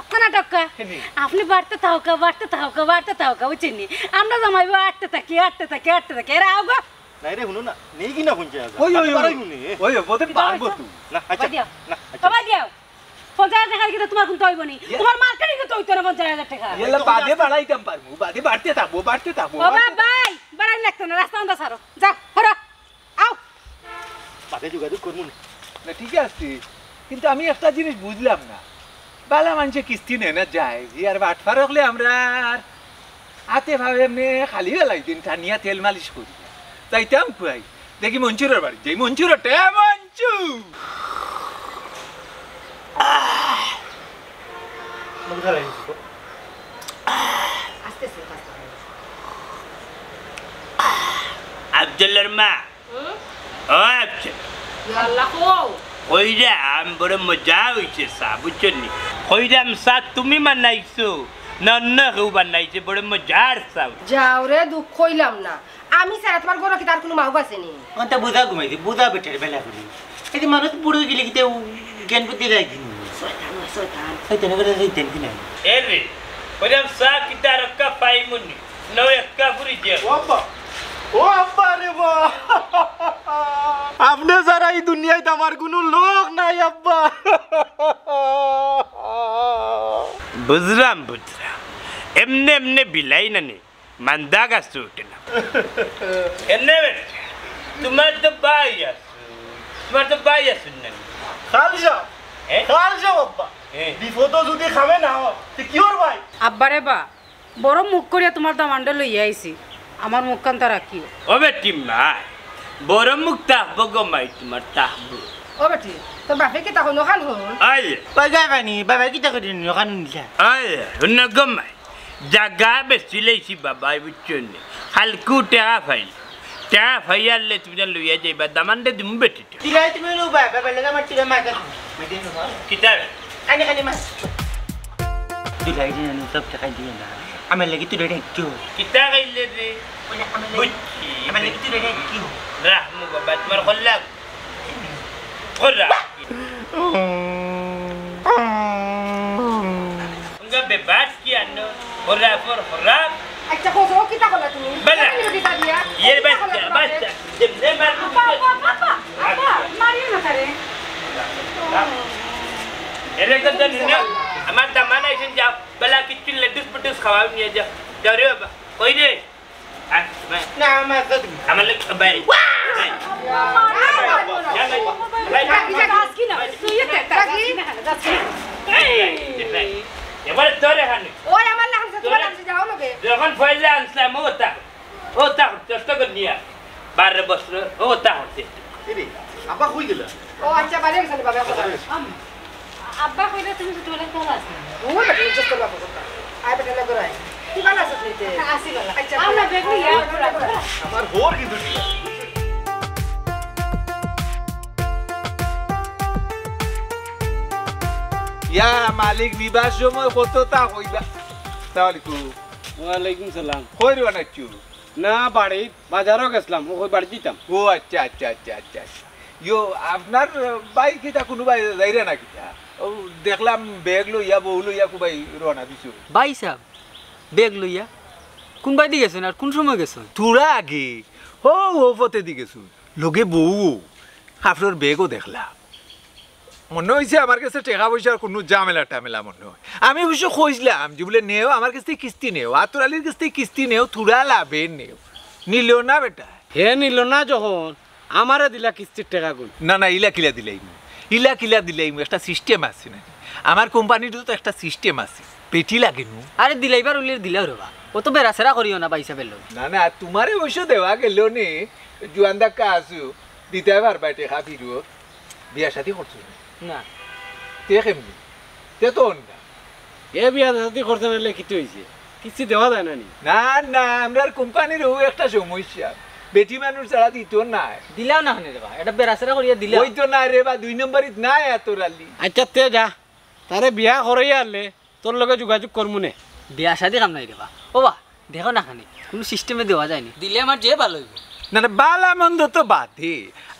আক্কা নাটক্কা। কেনে? আপনে বাড়তে থাকউক্কা, বাড়তে থাকউক্কা, বাড়তে থাকউক্কা, বুঝছইন নি? আমরা জামাই বউ আটতে থাকি, আটতে থাকি, আটতে থাকি। এরে আউক্কা। নায় রে, হুনো না, নেই কি না পঞ্চাশ হাজার? ওই, ওই, ওই। বাড়াইমু নে। ওই, ওই, বোধে পারবো তো। না, আচ্ছা, বাদ দিও। না, আচ্ছা। বাদ দিও। পঞ্চাশ হাজার টেকা কিতা তুমার কুন্তা অইবো নি? ইয়ে। তুমার মার্কেটিং তো অইতো না পঞ্চাশ হাজার টেকা। ইয়াল্লা, বাদে বাড়াইতাম পারমু, বাদে বাড়তে থাকবো, বাড়তে থাকবো, ও বাড়তে থাকবো। ভাই, বাড়াইন লাগতো না, রাস্তা আন্দা ছাড়ো। যাও, হরো, আও। বাদে যোগাযোগ করমু নে। না, ঠিক আছে, কিন্তু আমি একটা জিনিস বুঝলাম না। বালা মানষে কিস্তি নেয় না যায়, ই আর বাটপার অকলে আমরার আতে পাওয়ে এমনে খালি ফালাইছইন, টানিয়া তেল মালিশ করি। যাইতাম কুয়াই, দেখি মঞ্জুরর বাড়ি যাই, মঞ্জুর ওঠে, মঞ্জু। আফজলর মা। হুম? ও আফজল। ইয়া আল্লাহ, কও। কইরাম, বড় মজা অইছে চা, বুঝছো নি? কইরাম, চা তুমি বানাইছো না অন্য কেউ বানাইছে? বড় মজার চা। যাও রে, দুখ কইলাম না। আমি ছাড়া তুমার ঘরো কিতা আর কুনু মাউক আছে নি? অতা বুঝা ঘুমাইছে, বুঝা বেটার বেলা করি। এই যে মানুষ বুড়া অইগেলে কিতা জ্ঞান বুদ্ধি যায় কি? শয়তান, শয়তান। শয়তান করে শয়তান কি নাই? এ রে, কইরাম চা কিতা আর একটা পাইমু নি? নয় একটা ফুরি দিয়া। ও আব্বা, ও আব্বা রে বা। আপনে ছাড়া ই দুনিয়াত আমার কুনু লোক নাই আব্বা। বুঝলাম, বুঝলাম। এমনে এমনে বিলাই না নি, মান্দা গাছ উঠে না। এমনে বেটা, তুমার তো ভাই আছে, তুমার তো ভাই আছে না নি? খাল সাব, এ? খাল সাব আব্বা। এ। বিপদো যুদি খামে না অয়, তে কিওর ভাই? আব্বা রে বা, বড় মুখ করিয়া তুমার দামান্দরে লইয়া আইছি, আমার মুখখান তা রাখিও। ও বেটি মাই, বড় মুখ থাকবো গো মাই, তুমার থাকবো। ও বেটি, তোর বাপে কিতা কইন অখান হুন। আয়। কই যাইবানি, বাবায় কিতা কইরা নি, অখান হুনছা। আয়, হুনো গো মাই, জাগা বেচিলাইছি বাবায়, বুঝছো নি? কাইলকু টেকা পাইলে, টেকা পাইয়ারলে তুমি যেন লইয়া যাইবা, দামান্দরে দিমু বেটি। টিকা তুমি লও বা, বাবার লগে আমার টিকা মাগা। মাগা লও বা। কিতা? আনে খালি মাছ। দুলাই দিন আমি সব টাকা দিয়ে না। আমার লাগি তুই রেডি একটু। কিতা খাইলে রে? ওই যে আমার লাগি, বুঝছি। আমার লাগি তুই রেডি একটু। রাখমু বাবা, তুমার কল্লা। কল্লা। উঙ্গা বেবাস কি আনো? খরাফর খরাফ। আচ্ছা, খোঁজো, কিতা করলা তুমি? বেলা। কিতা দিয়া? এর বাচ্চা, বাচ্চা। যেমনে মার আপা, আপা, আপা, আপা, আপা, মারিও না তারে। এর একটা জানি না, আমার দামান আইছেন, যাও, বেলা কিচ্ছু লেটুস পেটুস খাওয়াও নিয়ে যাও। যাও রে বাবা, কই রে? আয়, ভাই। না, আমার তো আমার লোক, ভাই। ভাই। যা, ভাই। ভাই। যাস কি না? তুই এতে যাস কি না? যাস কি না? ভাই, ভাই। এবারে তোরে হানি। ওই আমার লাগামছে, তোমার লাগামছে, যাও লগে। যখন পয়লা আনছিলাম, ও তা, ও তা, চেষ্টা কর নিয়া। বারো বছর, ও তা হচ্ছে। কিরে, আব্বা কই গেলা? ও আচ্ছা, বাড়ি গেছেন বাবা। আম, আব্বা কইলে তুমি ছোটবেলায় কেমন আছো? ও বেটা, just তোর বাবা কথা। আয় বেটা, না করাই। তুই ভালো আছিস নিতে? আছি ভালো। আচ্ছা, আমরা বেগুনি ইয়া করা। আমার হোর কিন্তু ঠিক আছে। ইয়া মালিক, নিবার সময় কততা কইবা। আসসালামু আলাইকুম। ওয়ালাইকুম সালাম। কই রওনা দিছো? না, বাড়ি, বাজারও গেছিলাম, ও কই বাড়ি দিতাম। ও আচ্ছা, আচ্ছা, আচ্ছা, আচ্ছা, আচ্ছা। ইয়ো, আপনার ভাই কিতা কুনু ভাই যাইরা না কিতা? ও দেখলাম ব্যাগ লইয়া, বউ লইয়া কুবাই রওনা দিছো। ভাই সাহেব, ব্যাগ লইয়া কোন বায়দি গেছইন আর কোন সময় গেছইন? থুড়া আগে, ও, ও পথেদি গেছইন। লগে বউ, আপনার ব্যাগও দেখলাম। মনে অইছে আমার গেছে টেকা পয়সার কুনু ঝামেলা টামেলা মনে অয়। আমি অবশ্য কইছিলাম যে বুলে নেও, আমার গেছ থাকি কিস্তি নেও, আতর আলীর গেছ থাকি কিস্তি নেও, থুড়া লাভে নেও। নিলো না বেটা। হে নিলো না যখন, আমারে দিলা কিস্তির টেকাগুন। না, না, ইলা কিলা দিলাইমু, ইলা কিলা দিলাইমু, একটা system আছে না। আমার কোম্পানিরও তো একটা system আছে, বেটি লাগে নু। আরে দিলাইবার উলির দিলাও রে বা, অত বেড়াছেড়া করিও না ভাই সাহেবের লগে। না, না, তুমারে অবশ্য দেওয়া গেল নে, জুয়ান দাক্কা আছো, দিতায় পারবায় টেকা ফিরত। বিয়া শাদি করছো নি? না। তে কেমনে? তে তো অন্যা। এ বিয়া শাদি করতে নাইলে কিতা অইছে? কিস্তি দেওয়া যায় না নি? না, না, আমরার কোম্পানির অউ একটা সমস্যা। বেটি মানুষ ছাড়া দিতো নায়। দিলাও না কেনে রে বা? এটা বেড়াছেড়া করিয়া দিলাও। অইতো নায় রে বা, দুই নম্বরিত নায় আতর আলী। আচ্ছা, তে যা। তারে বিয়া করাইয়া আনলে তোর লগে যোগাযোগ করমু নে। বিয়া শাদি কাম নাই রে বা। ও বা, দেখো না খানি, কুনু system-এ দেওয়া যায়নি। দিলে আমার যে ভালা অইবো। না, না, ভালা মন্দ তো বাদে,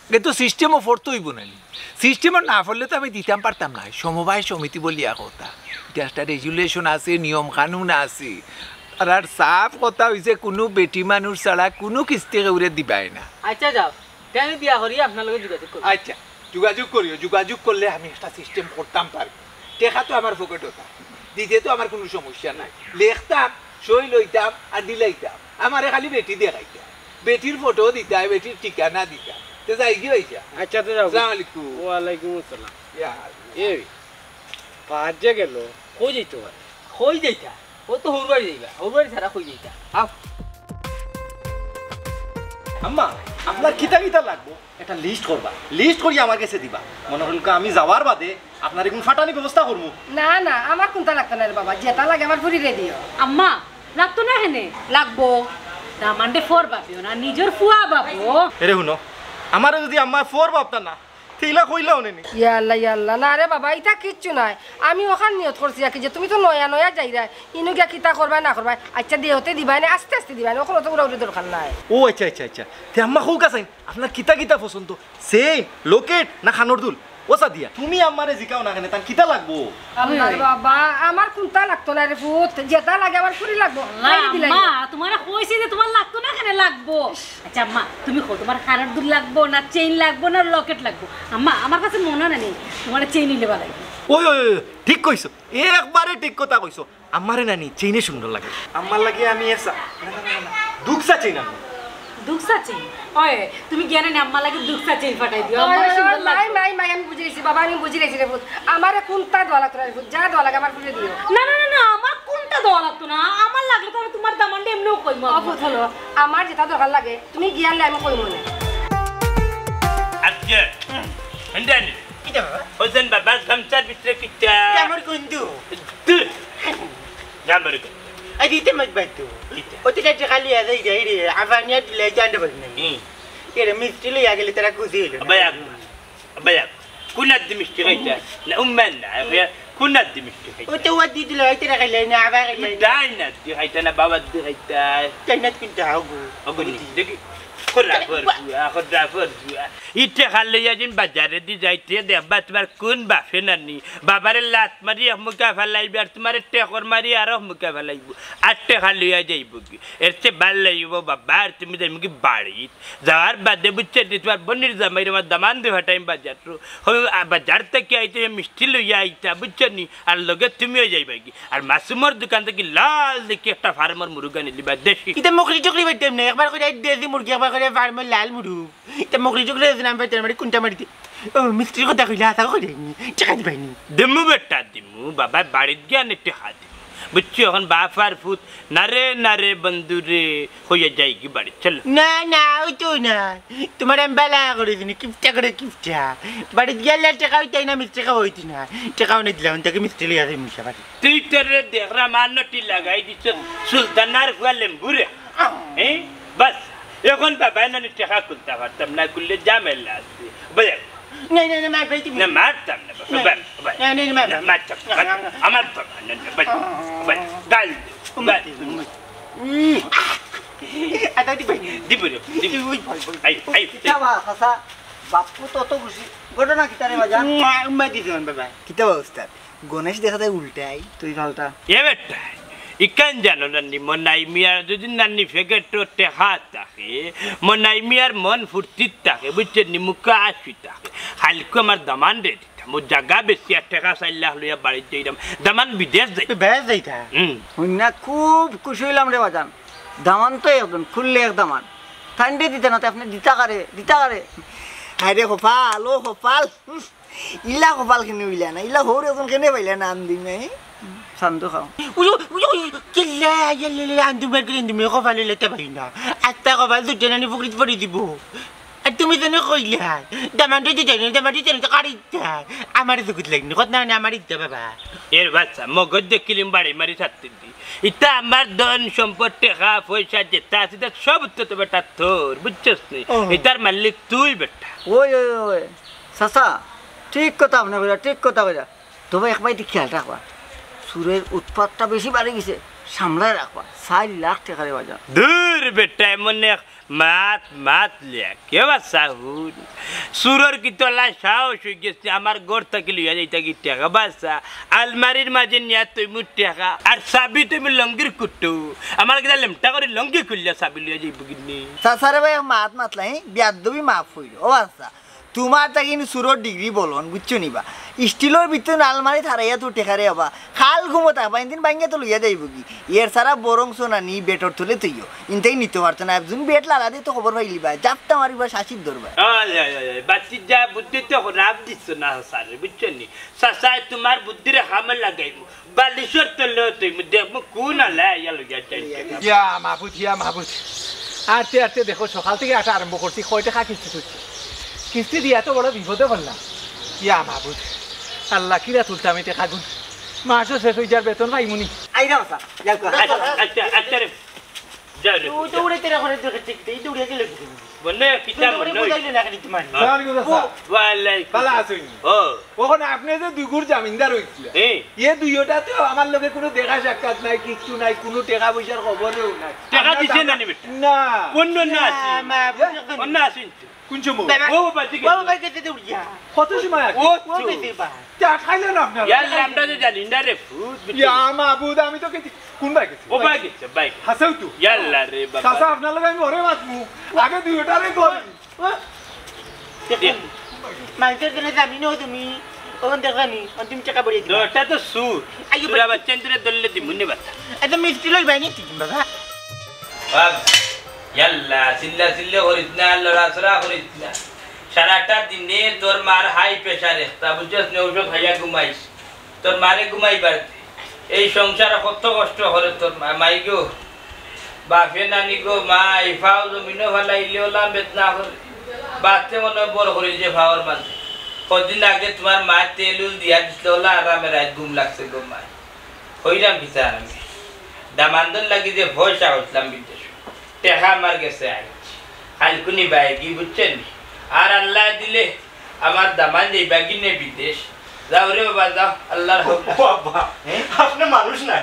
আগে তো system-ও পড়তে অইবো না নি। System-ও না পড়লে তো আমি দিতাম পারতাম না। সমবায় সমিতি বলিয়া কথা, ইটা একটা regulation আছে, নিয়ম কানুন আছে। আর, আর সাফ কথা অইছে, কুনু বেটি মানুষ ছাড়া কুনু কিস্তি কেউরে দিবায় না। আচ্ছা, যাও, তে আমি বিয়া করি, আপনার লগে যোগাযোগ করমু। আচ্ছা, যোগাযোগ করিও, যোগাযোগ করলে আমি একটা system করতাম পারি। টেকা তো আমার পকেটো থাকবো, দিতে তো আমার কুনু সমস্যা নাই। লেখতাম, সই লইতাম আর দিলাইতাম। আমারে খালি বেটি দেখাইতাম, বেটির ফটো দিতায়, বেটির ঠিকানা দিতায়। তে যাইগি ভাইসাব। আচ্ছা, তে যাও। আসসালামু আলাইকুম। ওয়ালাইকুম আসসালাম। ইয়া। এই, পাঁচ যে গেল, কই যাইতো পারে? কই যাইতা? ও তো হউর বাড়ি যাইবা, হউর বাড়ি ছাড়া কই যাইতা? আও। আম্মা, আপনার কিতা কিতা লাগবো? একটা list করবা, list করি আমার গেছে দিবা। মনে করইন আমি যাওয়ার বাদে আপনারে কুনু ফাটানি ব্যবস্থা করমু। না, না, আমার কুনতা লাগতো না রে বাবা, যেটা লাগে আমার ফুরিরে দিও। আম্মা, লাগতো না কেনে? লাগবো। দামান্দরে ফর ভাবিও না, নিজর ফুয়া ভাবো। এরে হুনো, আমারে যুদি আম্মায় ফর ভাবতা না, তে ইলা কইলাও নে নি। ইয়া আল্লাহ, ইয়া আল্লাহ, না রে বাবা, ইতা কিচ্ছু নায়। আমি অখান নিয়ত করছি আর কি যে তুমি তো নয়া নয়া যাইরায়, ইনো গিয়া কিতা করবায় না করবায়। আচ্ছা, দেওতে দিবায় নে, আস্তে আস্তে দিবায় নে, অখন অত উড়াউড়ি দরকার নাই। ও আচ্ছা, আচ্ছা, আচ্ছা। তে আম্মা কউক্কা চাইন, আপনার কিতা কিতা পছন্দ? Chain, locket না কানর দুল? ও সাদিয়া, তুমি আম্মারে জিকাও না কেনে, তান কিতা লাগবো? আল্লাহ রে বাবা, আমার কুনতা লাগতো না রে পুত, যেটা লাগে আমার ফুরি লাগবো। আল্লাহ, তাই দিলাই। আম্মা, তুমারে কইছি যে তুমার লাগতো না কেনে, লাগবো। আচ্ছা আম্মা, তুমি কও তুমার কানর দুল লাগবো না chain লাগবো না locket লাগবো? আম্মা, আমার কাছে মনো নায় নি, তুমার chain অইলে ভালা অইবো। ওই, ওই, ওই, ঠিক কইছো, একবারে ঠিক কথা কইছো। আমারে নানি chain-এ সুন্দর লাগে। আম্মার লাগি আমি এসা, না, না, না, না, দুকসা chain আনমু। দুকসা chain? ওই, তুমি গিয়া নানি আম্মার লাগি দুকসা chain ফাটাই দিও। ওই, আম্মার ওই, সুন্দর ওই, লাগে। মাই, মাই, মাই, আমি বুঝি গেছি, বাবা, আমি বুঝি গেছি রে পুত। আমারে কুনতা দেওয়া লাগতো না রে পুত, যা দেওয়া লাগে আমার ফুরিরে দিও। না, না, না, না, আমার কুনতা দেওয়া লাগতো না। আমার লাগলে তো আমি তুমার দামান্দরে এমনেউ কইমু। ও পুত, হুনো, আমার যেটা দরকার লাগে, তুমি গিয়া আনলে আমি কইমু নে। আজকে, হুম, হেন্দানি। কিতা বাবা? হোসেন বাবা, গামছার ভিতরে কিতা? জামর কুন্দু। দূর। জামর কুন্দু। এই দিতে মাছ বাইতো। কিতা? ওতে কাছে খালি আছে, এই রে, আবার নিয়ে দিলে জানতে পারি না। হুম। এরে মিষ্টি লইয়া গেলে তারা খুশি হইল না। আব্বা, আব্বা, কোন আদি মিষ্টি খাইতা? না, উম্মান না, আব্বা, কোন আদি মিষ্টি খাইতা? ওতে ওয়াদি দিলে, এই তারা খাইলে না, আবার খাইলে না। ডাইন আদি খাইতা না, বাবার দি খাইতা? ডাইন আদি কোনটা? ওগো। ওগো নি, দেখি। খরাফর বুয়া, খরাফর বুয়া। ই টেকা লইয়া যেন বাজারেদি যাইতে দেখবা তুমার কুন বাফে নানি বাবারে লাত মারি এক মুখা ফালাইবে আর তুমারে টেকর মারি আর এক মুখা ফালাইবো। আর টেকা লইয়া যাইবোগি। এর চেয়ে ভালা অইবো বাবা, আর তুমি যাইবোগি বাড়িত। যাওয়ার বাদে বুঝছো নি, তুমার বইনর জামাইরে আমার দামান্দরে ফাটাইমু বাজারো। কইমু, আ, বাজার থাকি আইতে মিষ্টি লইয়া আইতা, বুঝছো নি? আর লগে তুমিও যাইবাগি। আর মাসুমর দোকান থাকি লাল দেখি একটা ফার্মর মুরগ আনিলিবা, দেশি। ইতা মুকরি টুকরি বাইতাম না, একবার করি দেশি মুরগি, একবার করি ফার্মর লাল মুরগ। ইতা মুকরি টুকরি আছে না, আমি বাইতাম না, কুনটা মারিতে? ও, মিষ্টির কথা কইলা, হাছা কইরায়নি, টেকা দিবায়নি। দিমু বেটা, দিমু, বাবা, বাড়িত গিয়া আনে টেকা দিমু। বুঝছো, এখন বাপ আর ফুত, না রে, না রে, বন্ধু রে, কইয়া যাইগি বাড়িত, চলো। না, না, অইতো না। তুমারে আমি বালা করি দিমু, কিপটা করি কিপটা। বাড়িত গেলে টেকা অইতো না, মিষ্টি খাওয়া অইতো না। টেকা অনে দিলাম, তাকে মিষ্টি লইয়া যাইমু বাড়ি। তুই তোরে দেখরা মান্নটি লাগাই দিছ, সুলতানার ফুয়া লেম্বু রে। হ্যাঁ? বাস, এখন বাবায় নানি টেকা খুলতা পারতাম না, খুললে ঝামেলা আছে। বুঝলে? না, না, না, মার পাইছি। না, মারতাম না, বাবা, না। বাবা, বাবা। না, না, না, মার না, না। মারতাম না, মারতাম। আমার বাবা, না, না, বাবা, বাবা, গাল দে, ও, গাল। মারতে, মারতে। উম। আতা দিবায়নি। দিব রে, দিব। ওই, ওই, ওই। I, I, I. কিতা বা, চাচা, বাপু তো অত খুশি। ঘটনা কিতা রে বাজান? উম, উম্মা দিছে আমার বাবা। কিতা বা উস্তাদ? গণেশ দেখা যায় উল্টাই, তুই পাল্টা। এ বেটা, ইখান জানো না নি, মনাই মিয়ার যদি নানি ফেকেটো টেকা থাকে, মনাই মিয়ার মন ফুর্তিত থাকে, বুঝছো নি, মুখা আসি থাকে। কাইলকু আমার দামান্দরে দিতাম, ও জাগা বেচিয়া টেকা চাইর লাখ লইয়া বাড়িত যাইরাম, দামান বিদেশ যাই। বিদেশ যাইতা? হুম। হুনিয়া খুব খুশি অইলাম রে বাজান। দামান তো একজন, খুললে এক দামান। তাইনরে দিতা না, তে আপনে দিতা কারে, দিতা কারে। হায় রে কপাল, ও কপাল। হুম। ইলা কপাল কেনে অইলা না? ইলা হউর একজন কেনে পাইলা না আন্দুমে? চান্দু খাও। উজু, উজু, উজু, কিল্লা, ইয়া, ইয়া, ইয়া, আন্দুমে, কিল্লা আন্দুমে, কপাল অইলে তে পাই না। আস্তা কপাল দুইটা নানি ফুকরিত পড়ি দিবো। আর তুমি যেন কইলা, দামান্দরে দিতায় না, দামান্দরে দিতায় না, তো কারে দিতায়? আমারে তো কুছ লাগনি, কত না, না, আমারে দিতা বাবা। এর বাচ্চা, মগজ দেখিলিম বাড়ি মারি ছাড়তে দি। ইতা আমার ধন, সম্পদ, টেকা, পয়সা যেতা আছে, ইতা সব তো বেটা তোর, বুঝছস নি? ও। ইতার মালিক তুই বেটা। ওই, ওই, ওই, চাচা, ঠিক কথা আপনে কইরা, ঠিক কথা কইরা। তবে এক বাইতে খেয়াল রাখবা, চুরের উৎপাতটা বেশি বাড়ি গেছে, সামলায় রাখবা। চাইর লাখ টেকা রে বাজান। দূর বেটা, এমন এক মাত, মাত লিয়া, কে বাসা হুন? চুরর কিতলা সাহস অই গেছে, আমার ঘর থাকি লইয়া যাইতা কি টেকা বাসা? আলমারির মাঝে নিয়া থইমু টেকা, আর চাবি থইমু লঙ্গির কুটু। আমার কিতা লেমটা করি লঙ্গি খুলিয়া চাবি লইয়া যাইবো গিনি? চাচারে ভাই, এক মাত মাতলা, হি? বেয়াদবি মাফ অইলো। ও আচ্ছা, তুমার তা কিন্তু চুরর ডিগ্রি বলন, বুঝছো নি বা? স্টিলর ভিতরে আলমারিত হারাইয়া তো টেকা রে বাবা। খাল ঘুমো থাকবা, ইনদিন ভাঙ্গিয়া তো লইয়া যাইবো কি? এর ছাড়া বরং সোনা নি বেটর তলে থইও। ইনতাই নিতো পারতো না, একজন বেট লাড়া দিতো খবর পাইলিবা, জাপটা মারিবা, শাসির ধরবা। ওই, ওই, ওই, ওই, বাচ্চি যা বুদ্ধি তো খরাপ দিছো না, চাচারে, বুঝছো নি? চাচায় তুমার বুদ্ধিরে কামে লাগাইবো। বালিশর তলে থইমু, দেখমু কুন আলায় আইয়া লইয়া যাইতে। ইয়া মাবুদ, ইয়া মাবুদ। আরতে আরতে দেখো, সকাল থাকি আটা আরম্ভ করছি, কয় টেকা কিস্তি তুলছি। কিস্তি দিয়া তো বড় বিপদে পড়লাম। ইয়া মাবুদ, আল্লাহ, কিলা তুলতাম ই টেকাগুন। মাসও শেষ অই যার, বেতন পাইমুনি। আইরা বাসা, যাও গা। আচ্ছা, আচ্ছা, আচ্ছা রে। যাও রে, ও তো যাও। উড়ে তেরা করে দেখে ঠিক, এই তো উড়ে গেলে কি? বলে, কিতা তুমি তো উড়ে মনে হয়? বুঝাইলে না খালি তোমার। হ্যাঁ। সালাম আলাইকুম, চাচা। ও, ওয়ালাইকুম। ভালা আছইন? ও। অখন আপনে যে দুইগুর জামিনদার অইছিলা, এই। এ দুইওটা তো আমার লগে কুনু দেখা সাক্ষাৎ নাই, কিচ্ছু নাই, কুনু টেকা পয়সার খবরও নাই। টেকা আপনার দিছে দাম না নি বেটা? না। অন্য না না, আছে। মা, এ? বুঝে অন্য আছে। কুন সময়? বাবা, ও বাবা, দিকে। ও বাবা, গেছে দৌড়িয়া। কত সময় আগে? ও ও তো। গেছে বা। তে আটকাইলেন আপনারা? ইয়াল্লা, আমরা তো জানি না রে, ভূত, ভূত। ইয়া মাবুদ, আমি তো গেছি। কুন ভাই গেছে? ও ভাই গেছে, ভাই গেছে। হাসাও তো। ইয়াল্লা রে বাবা। চাচা, আপনার লগে আমি পরে মাতমু। আগে দুইওটারে কই। ও। দেখুন, মানষর জন্য জামিন অও তুমি। অখন দেখো নি, অখন তুমি টেকা ভরিয়া দিবা। ওটা তো চুর। আইও চুরা বাবা। বাচ্চা, ইন্দুরে ধরলে দিমু নে বাচ্চা। এত মিষ্টি লইবায় নি তুমি, বাবা। বাবা, ইয়াল্লা, চিল্লা চিল্লি করিস না, লড়াচড়া করিস না। সারাটা দিনে তোর মার high pressure একটা, বুঝছস নি? ঔষধ খাইয়া ঘুমাইস। তোর মারে ঘুমাইবার দে। এই সংসারে কত কষ্ট করে তোর মা, মাই গো। বাপে নানি গো, মাই, পাও জমিনো ফালাইলে ওলা বেদনা করে। বাতে মনে হয় বড় করি যে পাওর মাঝে। কদিন আগে তোমার মা তেল উল দিয়া দিছিল, ওলা আরামে রাইত ঘুম লাগছে গো মাই। হইরাম কিতা আমি। দামান্দর লাগি যে পয়সা হইছিলাম বিদেশ। টেকা আমার গেছে আইছি। কাইলকুনি বাইগি বুঝছেন নি? আর আল্লাহ দিলে আমার দামান যাইবা গিনে বিদেশ। যাও রে বাবা, যাও, আল্লাহর হাওলা। ও বাবা, হ্যাঁ? আপনি মানুষ না।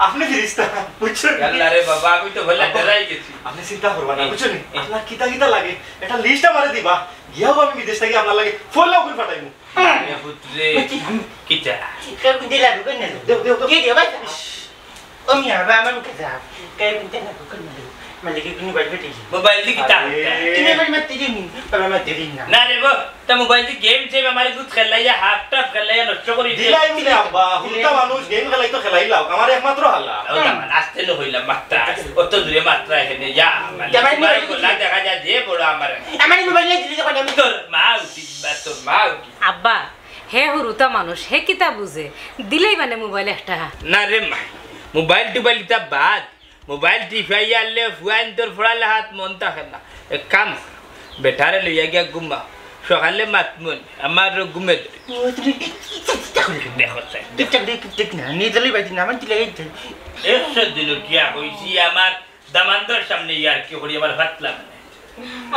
আপনি ফিরিস্তা, বুঝছইন? ইয়াল্লা রে বাবা, আমি তো ভুলে ডরাই গেছি। আপনি চিন্তা করবা না, এ, বুঝছইন? এ। আপনার কিতা কিতা লাগে, একটা লিস্ট আমারে দিবা, গিয়াও আমি বিদেশ থাকি আপনার লাগি ফয়লা অখন পাঠাইমু। আরে পুত্রে, কিতা? কেউ কিন্তু লাগু করে না। দেও, দেও, দেও। কি দিও ভাই? ইশ। ও মিয়া, বাবা, আমার মুখে যাও। কেউ কিন্তু লাগু করে না। মালিকে কিন্তু বাইরে বেটি। মোবাইল দি কিতা? আরে। তুমি আমার মারতে দিও নি? বাবা, মারতে দিও না। না রে বাবা। তা মোবাইল দি গেম টেম আমারে দুধ খেলাইয়া, হাফ টাফ খেলাইয়া নষ্ট করি দিছে। দিলাই মিলে আব্বা, হুরুতা মানুষ গেম খেলাই তো খেলাইলাও, আমার একমাত্র হালা। ও দামান, আস্তে লো হইলাম মাত্রা, অত জুরে মাত্রা এখানে যা, মানে, তোমার এই মোবাইল গলা দেখা যায় যে বড় আমার। আমার এই মোবাইল দিলে যখন আমি তোর মা উঠি, বা তোর মা উঠি। আব্বা, হে হুরুতা মানুষ, হে কিতা বুঝে? দিলেই মানে মোবাইল একটা। না রে মা, মোবাইল টোবাইল ইতা বাদ, মোবাইল টিপাইয়া আনলে ফুয়াইন্তর পড়ালেখাত মন থাকে না। এক কাম কর, বেটারে লইয়া গিয়া ঘুমাও, সকালে মাতমুন, আমার ঘুমে ধরে। ও, তুমি ইচ্ছা, ইচ্ছা করে দেখো। দেখো চাই। ঠিক, ঠিক, ঠিক, ঠিক না, নিজে লই বাইতে না, আমার কি লাগে ইচ্ছা? একশো দিন উঠিয়া কইছি, আমার দামান্দর সামনে ইয়ার কি করি, আমার ফাতলা মানে।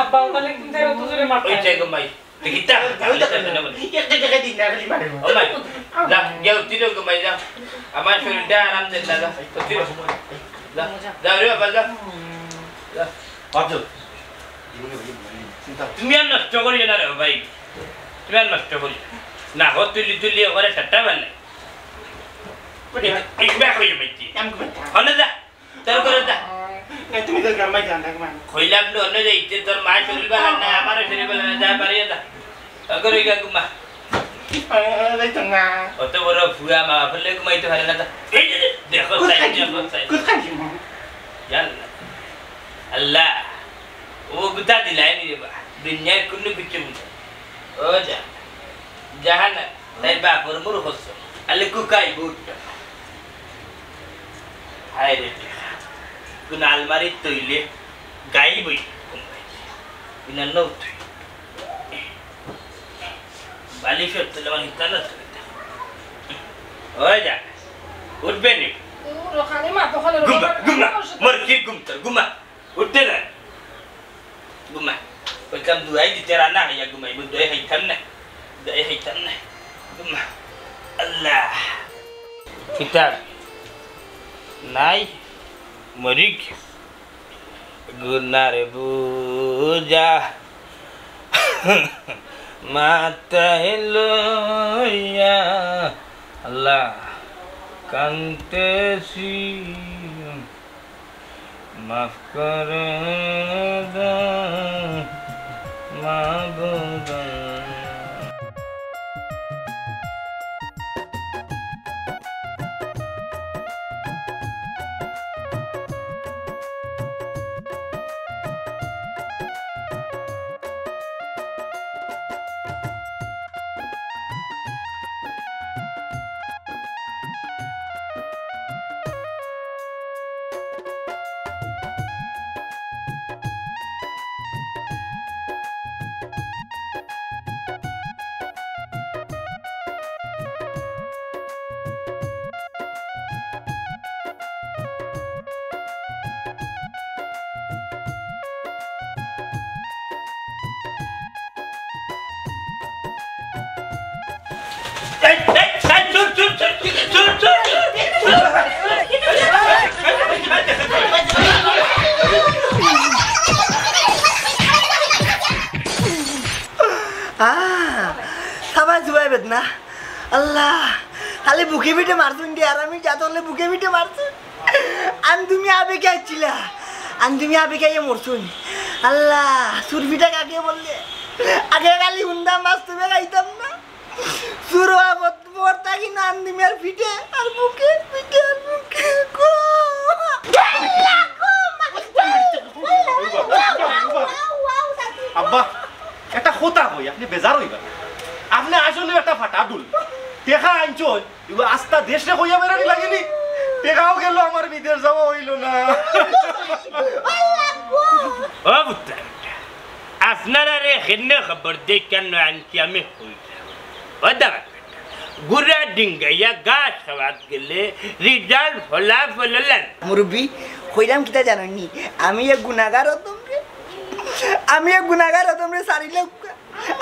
আব্বা, তাহলে কিন্তু এরা দুজনে মারতে ওই যে ঘুমাই। তুই কিতা? ওই দেখো না। একটা জায়গায় দিন না, খালি মারে। ও মাই, যা, গিয়া উঠি রে, ঘুমাই যা। আমার শরীরটা আরাম দেন না, যা। উঠি রে। যা, যা রে বাবা, যা। যা। বাপ যাও। জীবনে ভাই, ভাই, চিন্তা। তুমি আর নষ্ট করিও না রে ভাই। তুমি আর নষ্ট করিও না। না, হো তুলি তুলি ওরে ঠাট্টা বানাই। এই, এই ব্যাগ হয়ে যাবে কি? আমি ঘুমাই। হলে যা। তোর করে যা। না, তুমি তো গ্রামে যান, দেখো, মা। কইলাম না, অন্য যাইতে তোর মা শরীর বালা না, আমারও শরীর বালা না, যা পারি যা। তোর করে গিয়া ঘুমা। আরে, যাইতো না। অত বড় ফুয়া মা, ফেলে ঘুমাইতে পারে না তো। এই যে, দেখো, কোথায় সাইড, কি? দেখো, সাইড। কোথায় কি, মা? জান না। আল্লাহ, ও গুতা দিলাই নি রে বা। দুনিয়ার কোনো কিছু বুঝে। ও যা। জাহান, তাই বাপর মুরু হচ্ছে। আলে কুকাই বুট। হায় রে, কোন আলমারির তৈলে গাই বই। কোন নৌ তুই। বালিশের তলে মানে ইতালা তলে। ওই যা। উঠবে নি। ঘুমা, ঘুমা। মর কি ঘুম তোর, ঘুমা। উঠতে না। ঘুমা। কইতাম দুয়াই দিতে রানা হইয়া ঘুমাই, দই খাইতাম না। দই খাইতাম না। ঘুমা। আল্লাহ। কিতাব। নাই। মরিক। গুনার বুঝা। মাথায় লইয়া। আল্লাহ। কান্তেছি। মাফ করে দাও মাবুদ। আহ, সাবাস জুবাই বেদনা। আল্লাহ, খালি বুকে পিঠে মারছুন দি, আর আমি যা ধরলে বুকে পিঠে মারছুন। আন তুমি আবেগে আইছিলা, আন তুমি আবেগে আইয়া মরছুন। আল্লাহ, সুরপিটা কাকে বললে? আগে খালি হুন্দা মাছ তুমি খাইতাম না। সুরো আবত পড়তা কি না আন তুমি আর পিঠে, আর বুকে, পিঠে আর বুকে। গো। আব্বা, একটা কথা কই, আপনি বেজার হইবা না। আপনি আসলে একটা ফাটা ডুল। টেকা আনছইন, এগুলো আস্তা দেশে কইয়া বেড়ানি লাগেনি। টেকাও গেল, আমার বিদেশ যাওয়া হইল না। ও পুত্র, আপনারা রে হেন্নে খবর দেই কেন আনছি আমি কই। ও দাদা, গুড়া ডিঙ্গাইয়া গাছ খাওয়াত গেলে রেজাল্ট ফলাফল হলেন। মুরব্বি, কইলাম কিতা জানইন নি? আমি এক গুনাগার হতম রে। আমি এক গুনাগার হতম রে, সারি লোক।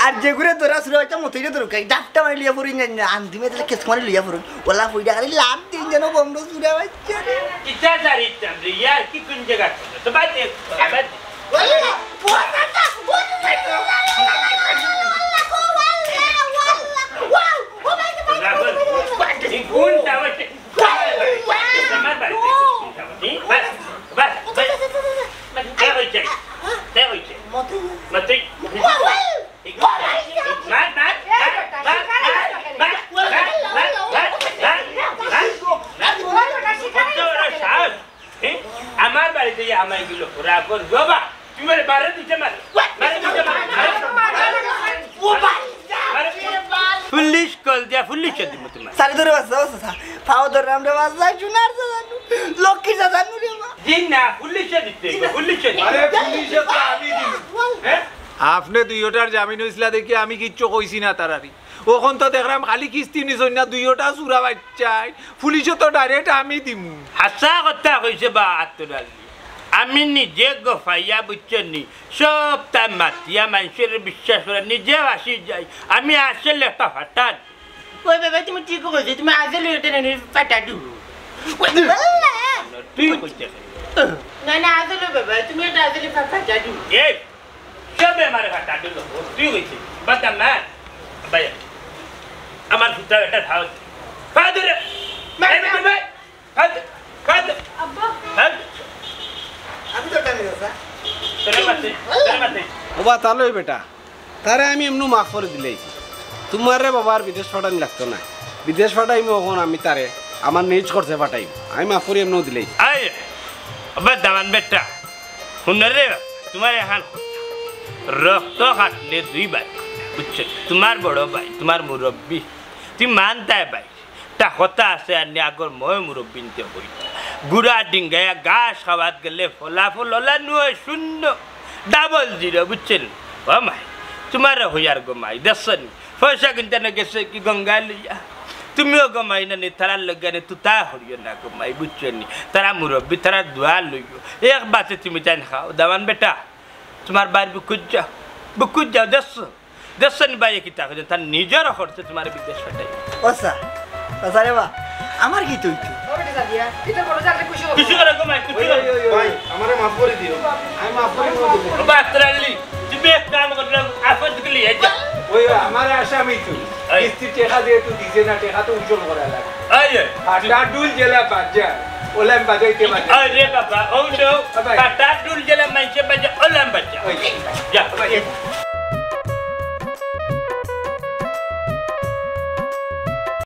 আর যেগুরে ধরা চুরা বাচ্চা মতইরে ধরুক, এই ডাবটা মারি লইয়া পড়ুন, জানি না, আন্দিমে তাহলে কেস মারি লইয়া পড়ুন। ওলা পইরা খালি লাভ দিন যেন বন্ধ চুরা বাচ্চা রে। কিতা জারিতাম রে, ইয়ার কি কোন জায়গা ছিল? তো বাদ দে, বাদ দে। ওয়াল্লাহ, ওয়াল্লাহ, ওয়াল্লাহ, ওয়াল্লাহ, ওয়াল্লাহ, ওয়াল্লাহ, ওয়াল্লাহ, ওয়াল্লাহ, ওয়াল্লাহ, ওয়াল্লাহ, ওয়াল্লাহ, ওয়াল্লাহ। এই কোন দাওয়াতে? আমার বাড়িতে কোন দাওয়াতে? বাস, বাস, বাস। তে হইছে, তে হইছে। মতই। মতই। মার, মার, মার, মার। কত বড় সাহস? হ্যাঁ? আমার বাড়িতে যে আমায় গেল, রাগর জবা। তুমি বলে বারে দিতে মার। বারে দিতে মার। মারে। পুলিশ কল দিয়া, পুলিশে দিব তোমার। সারি ধরে বাঁচা, বাঁচা, বাঁচা। পাও ধরে আমরা বাঁচা, সোনার জানু, লক্ষ্মী জানু রে মা। জি না, পুলিশে দিতে হইব, পুলিশে দিতে। আরে, পুলিশে তো আমি দিব। হ্যাঁ? আপনে দুইওটার জামিন হইছিলা দেখি আমি কিচ্ছু কইছি না তারারি। অখন তো দেখরাম খালি কিস্তি নিছইন না, দুইওটা চুরা বাচ্চায়। পুলিশে তো ডাইরেক্ট আমি দিমু। হাছা কথা কইছে বা আত্তরালি। আমি নিজে গফাইয়া বুঝছো নি, সব তাই মাতিয়া মানুষের বিশ্বাস করে নিজে আসি যাই। আমি আসলে একটা ফাটার। ওই বাবা, তুমি ঠিক কইছো, তুমি আজল এটা নেই, ফাটা দু। তুই কইতে না, না, আজল বাবা, তুমি এটা আজল ফাটা দু। এই, সবে আমারে ফাটা দু, তুই কইছিস। বাদ দে না, ভাই, আমার ফুটা এটা খাওয়া। ফাদুরে, এই বেটা ভাই। খাদ্য, খাদ্য। আব্বা। খাদ্য। আমি তো জানি না, স্যার। তোরে মারতে, তোরে মারতে। ওবা, তালই বেটা, তারে আমি এমনু মাফ করি দিলাইছি। তুমারে বাবার বিদেশ পাঠানি লাগতো না। বিদেশ পাঠাইমু অখন আমি তারে, আমার নিজ খরচে পাঠাইমু। আমি মাফ করি এমনু দিলাইছি। আয়, আব্বা দামান বেটা, হুনরে, তুমার এখান রক্ত কাটলে দুই ভাই, বুঝছো? তুমার বড় ভাই, তুমার মুরব্বি, তুই মানতায় ভাই। তা কথা আছে, আর নি আগর ময় মুরব্বিন্তে কইতা, গুড়া ডিঙ্গাইয়া ঘাস খাওয়াত গেলে ফলাফল ওলা নুয় শূন্য, ডাবল জিরো, বুঝছেন? ও মাই, তুমারে হইয়ার গো মাই, দেখছো নি? পয়সা কিনতে না গেছে কি গঙ্গায় লইয়া? তুমিও গো মাই না নি, তারার লগে নি তুতা হরিও না গো মাই, বুঝছো নি? তারা মুরব্বি, তারা দোয়া লইও। এক বাতে তুমি জান খাও, দামান বেটা, তুমার বাইর বুকুত যাও, বুকুত যাও, দেখছো? দেখছো নি ভাই, কিতা কইছে, তার নিজর খরচে তুমারে বিদেশ পাঠাই। ও স্যার, ও স্যার, এবা, আমার কিতা অইতো? ও বেটা, যা দিয়া, ইটা বড় জানলে খুশি হবে। খুশি করো গো মাই, খুশি করো। ওই, ওই, ওই, ওই। ভাই, আমারে মাফ করি দিও। আমি মাফ করি দিও। ও বাত্রালি, তুমি এক কাম করো, আফত গলি, এই যা। ওই, ওই, আমারে আসামি তো। এই। কিস্তির টেকা দিয়ে তো দিছে না, টেকা তো উসুল করা লাগে। এই, এই। ফাটা ডুল যেলা বাজা, ওলা আমি বাজাইতে পারি। আরে বাবা, oh no, ও ভাই। ফাটা ডুল যেলা মাইনষে বাজা, ওলা আমি বাজা। ওই। যা। ও ভাই।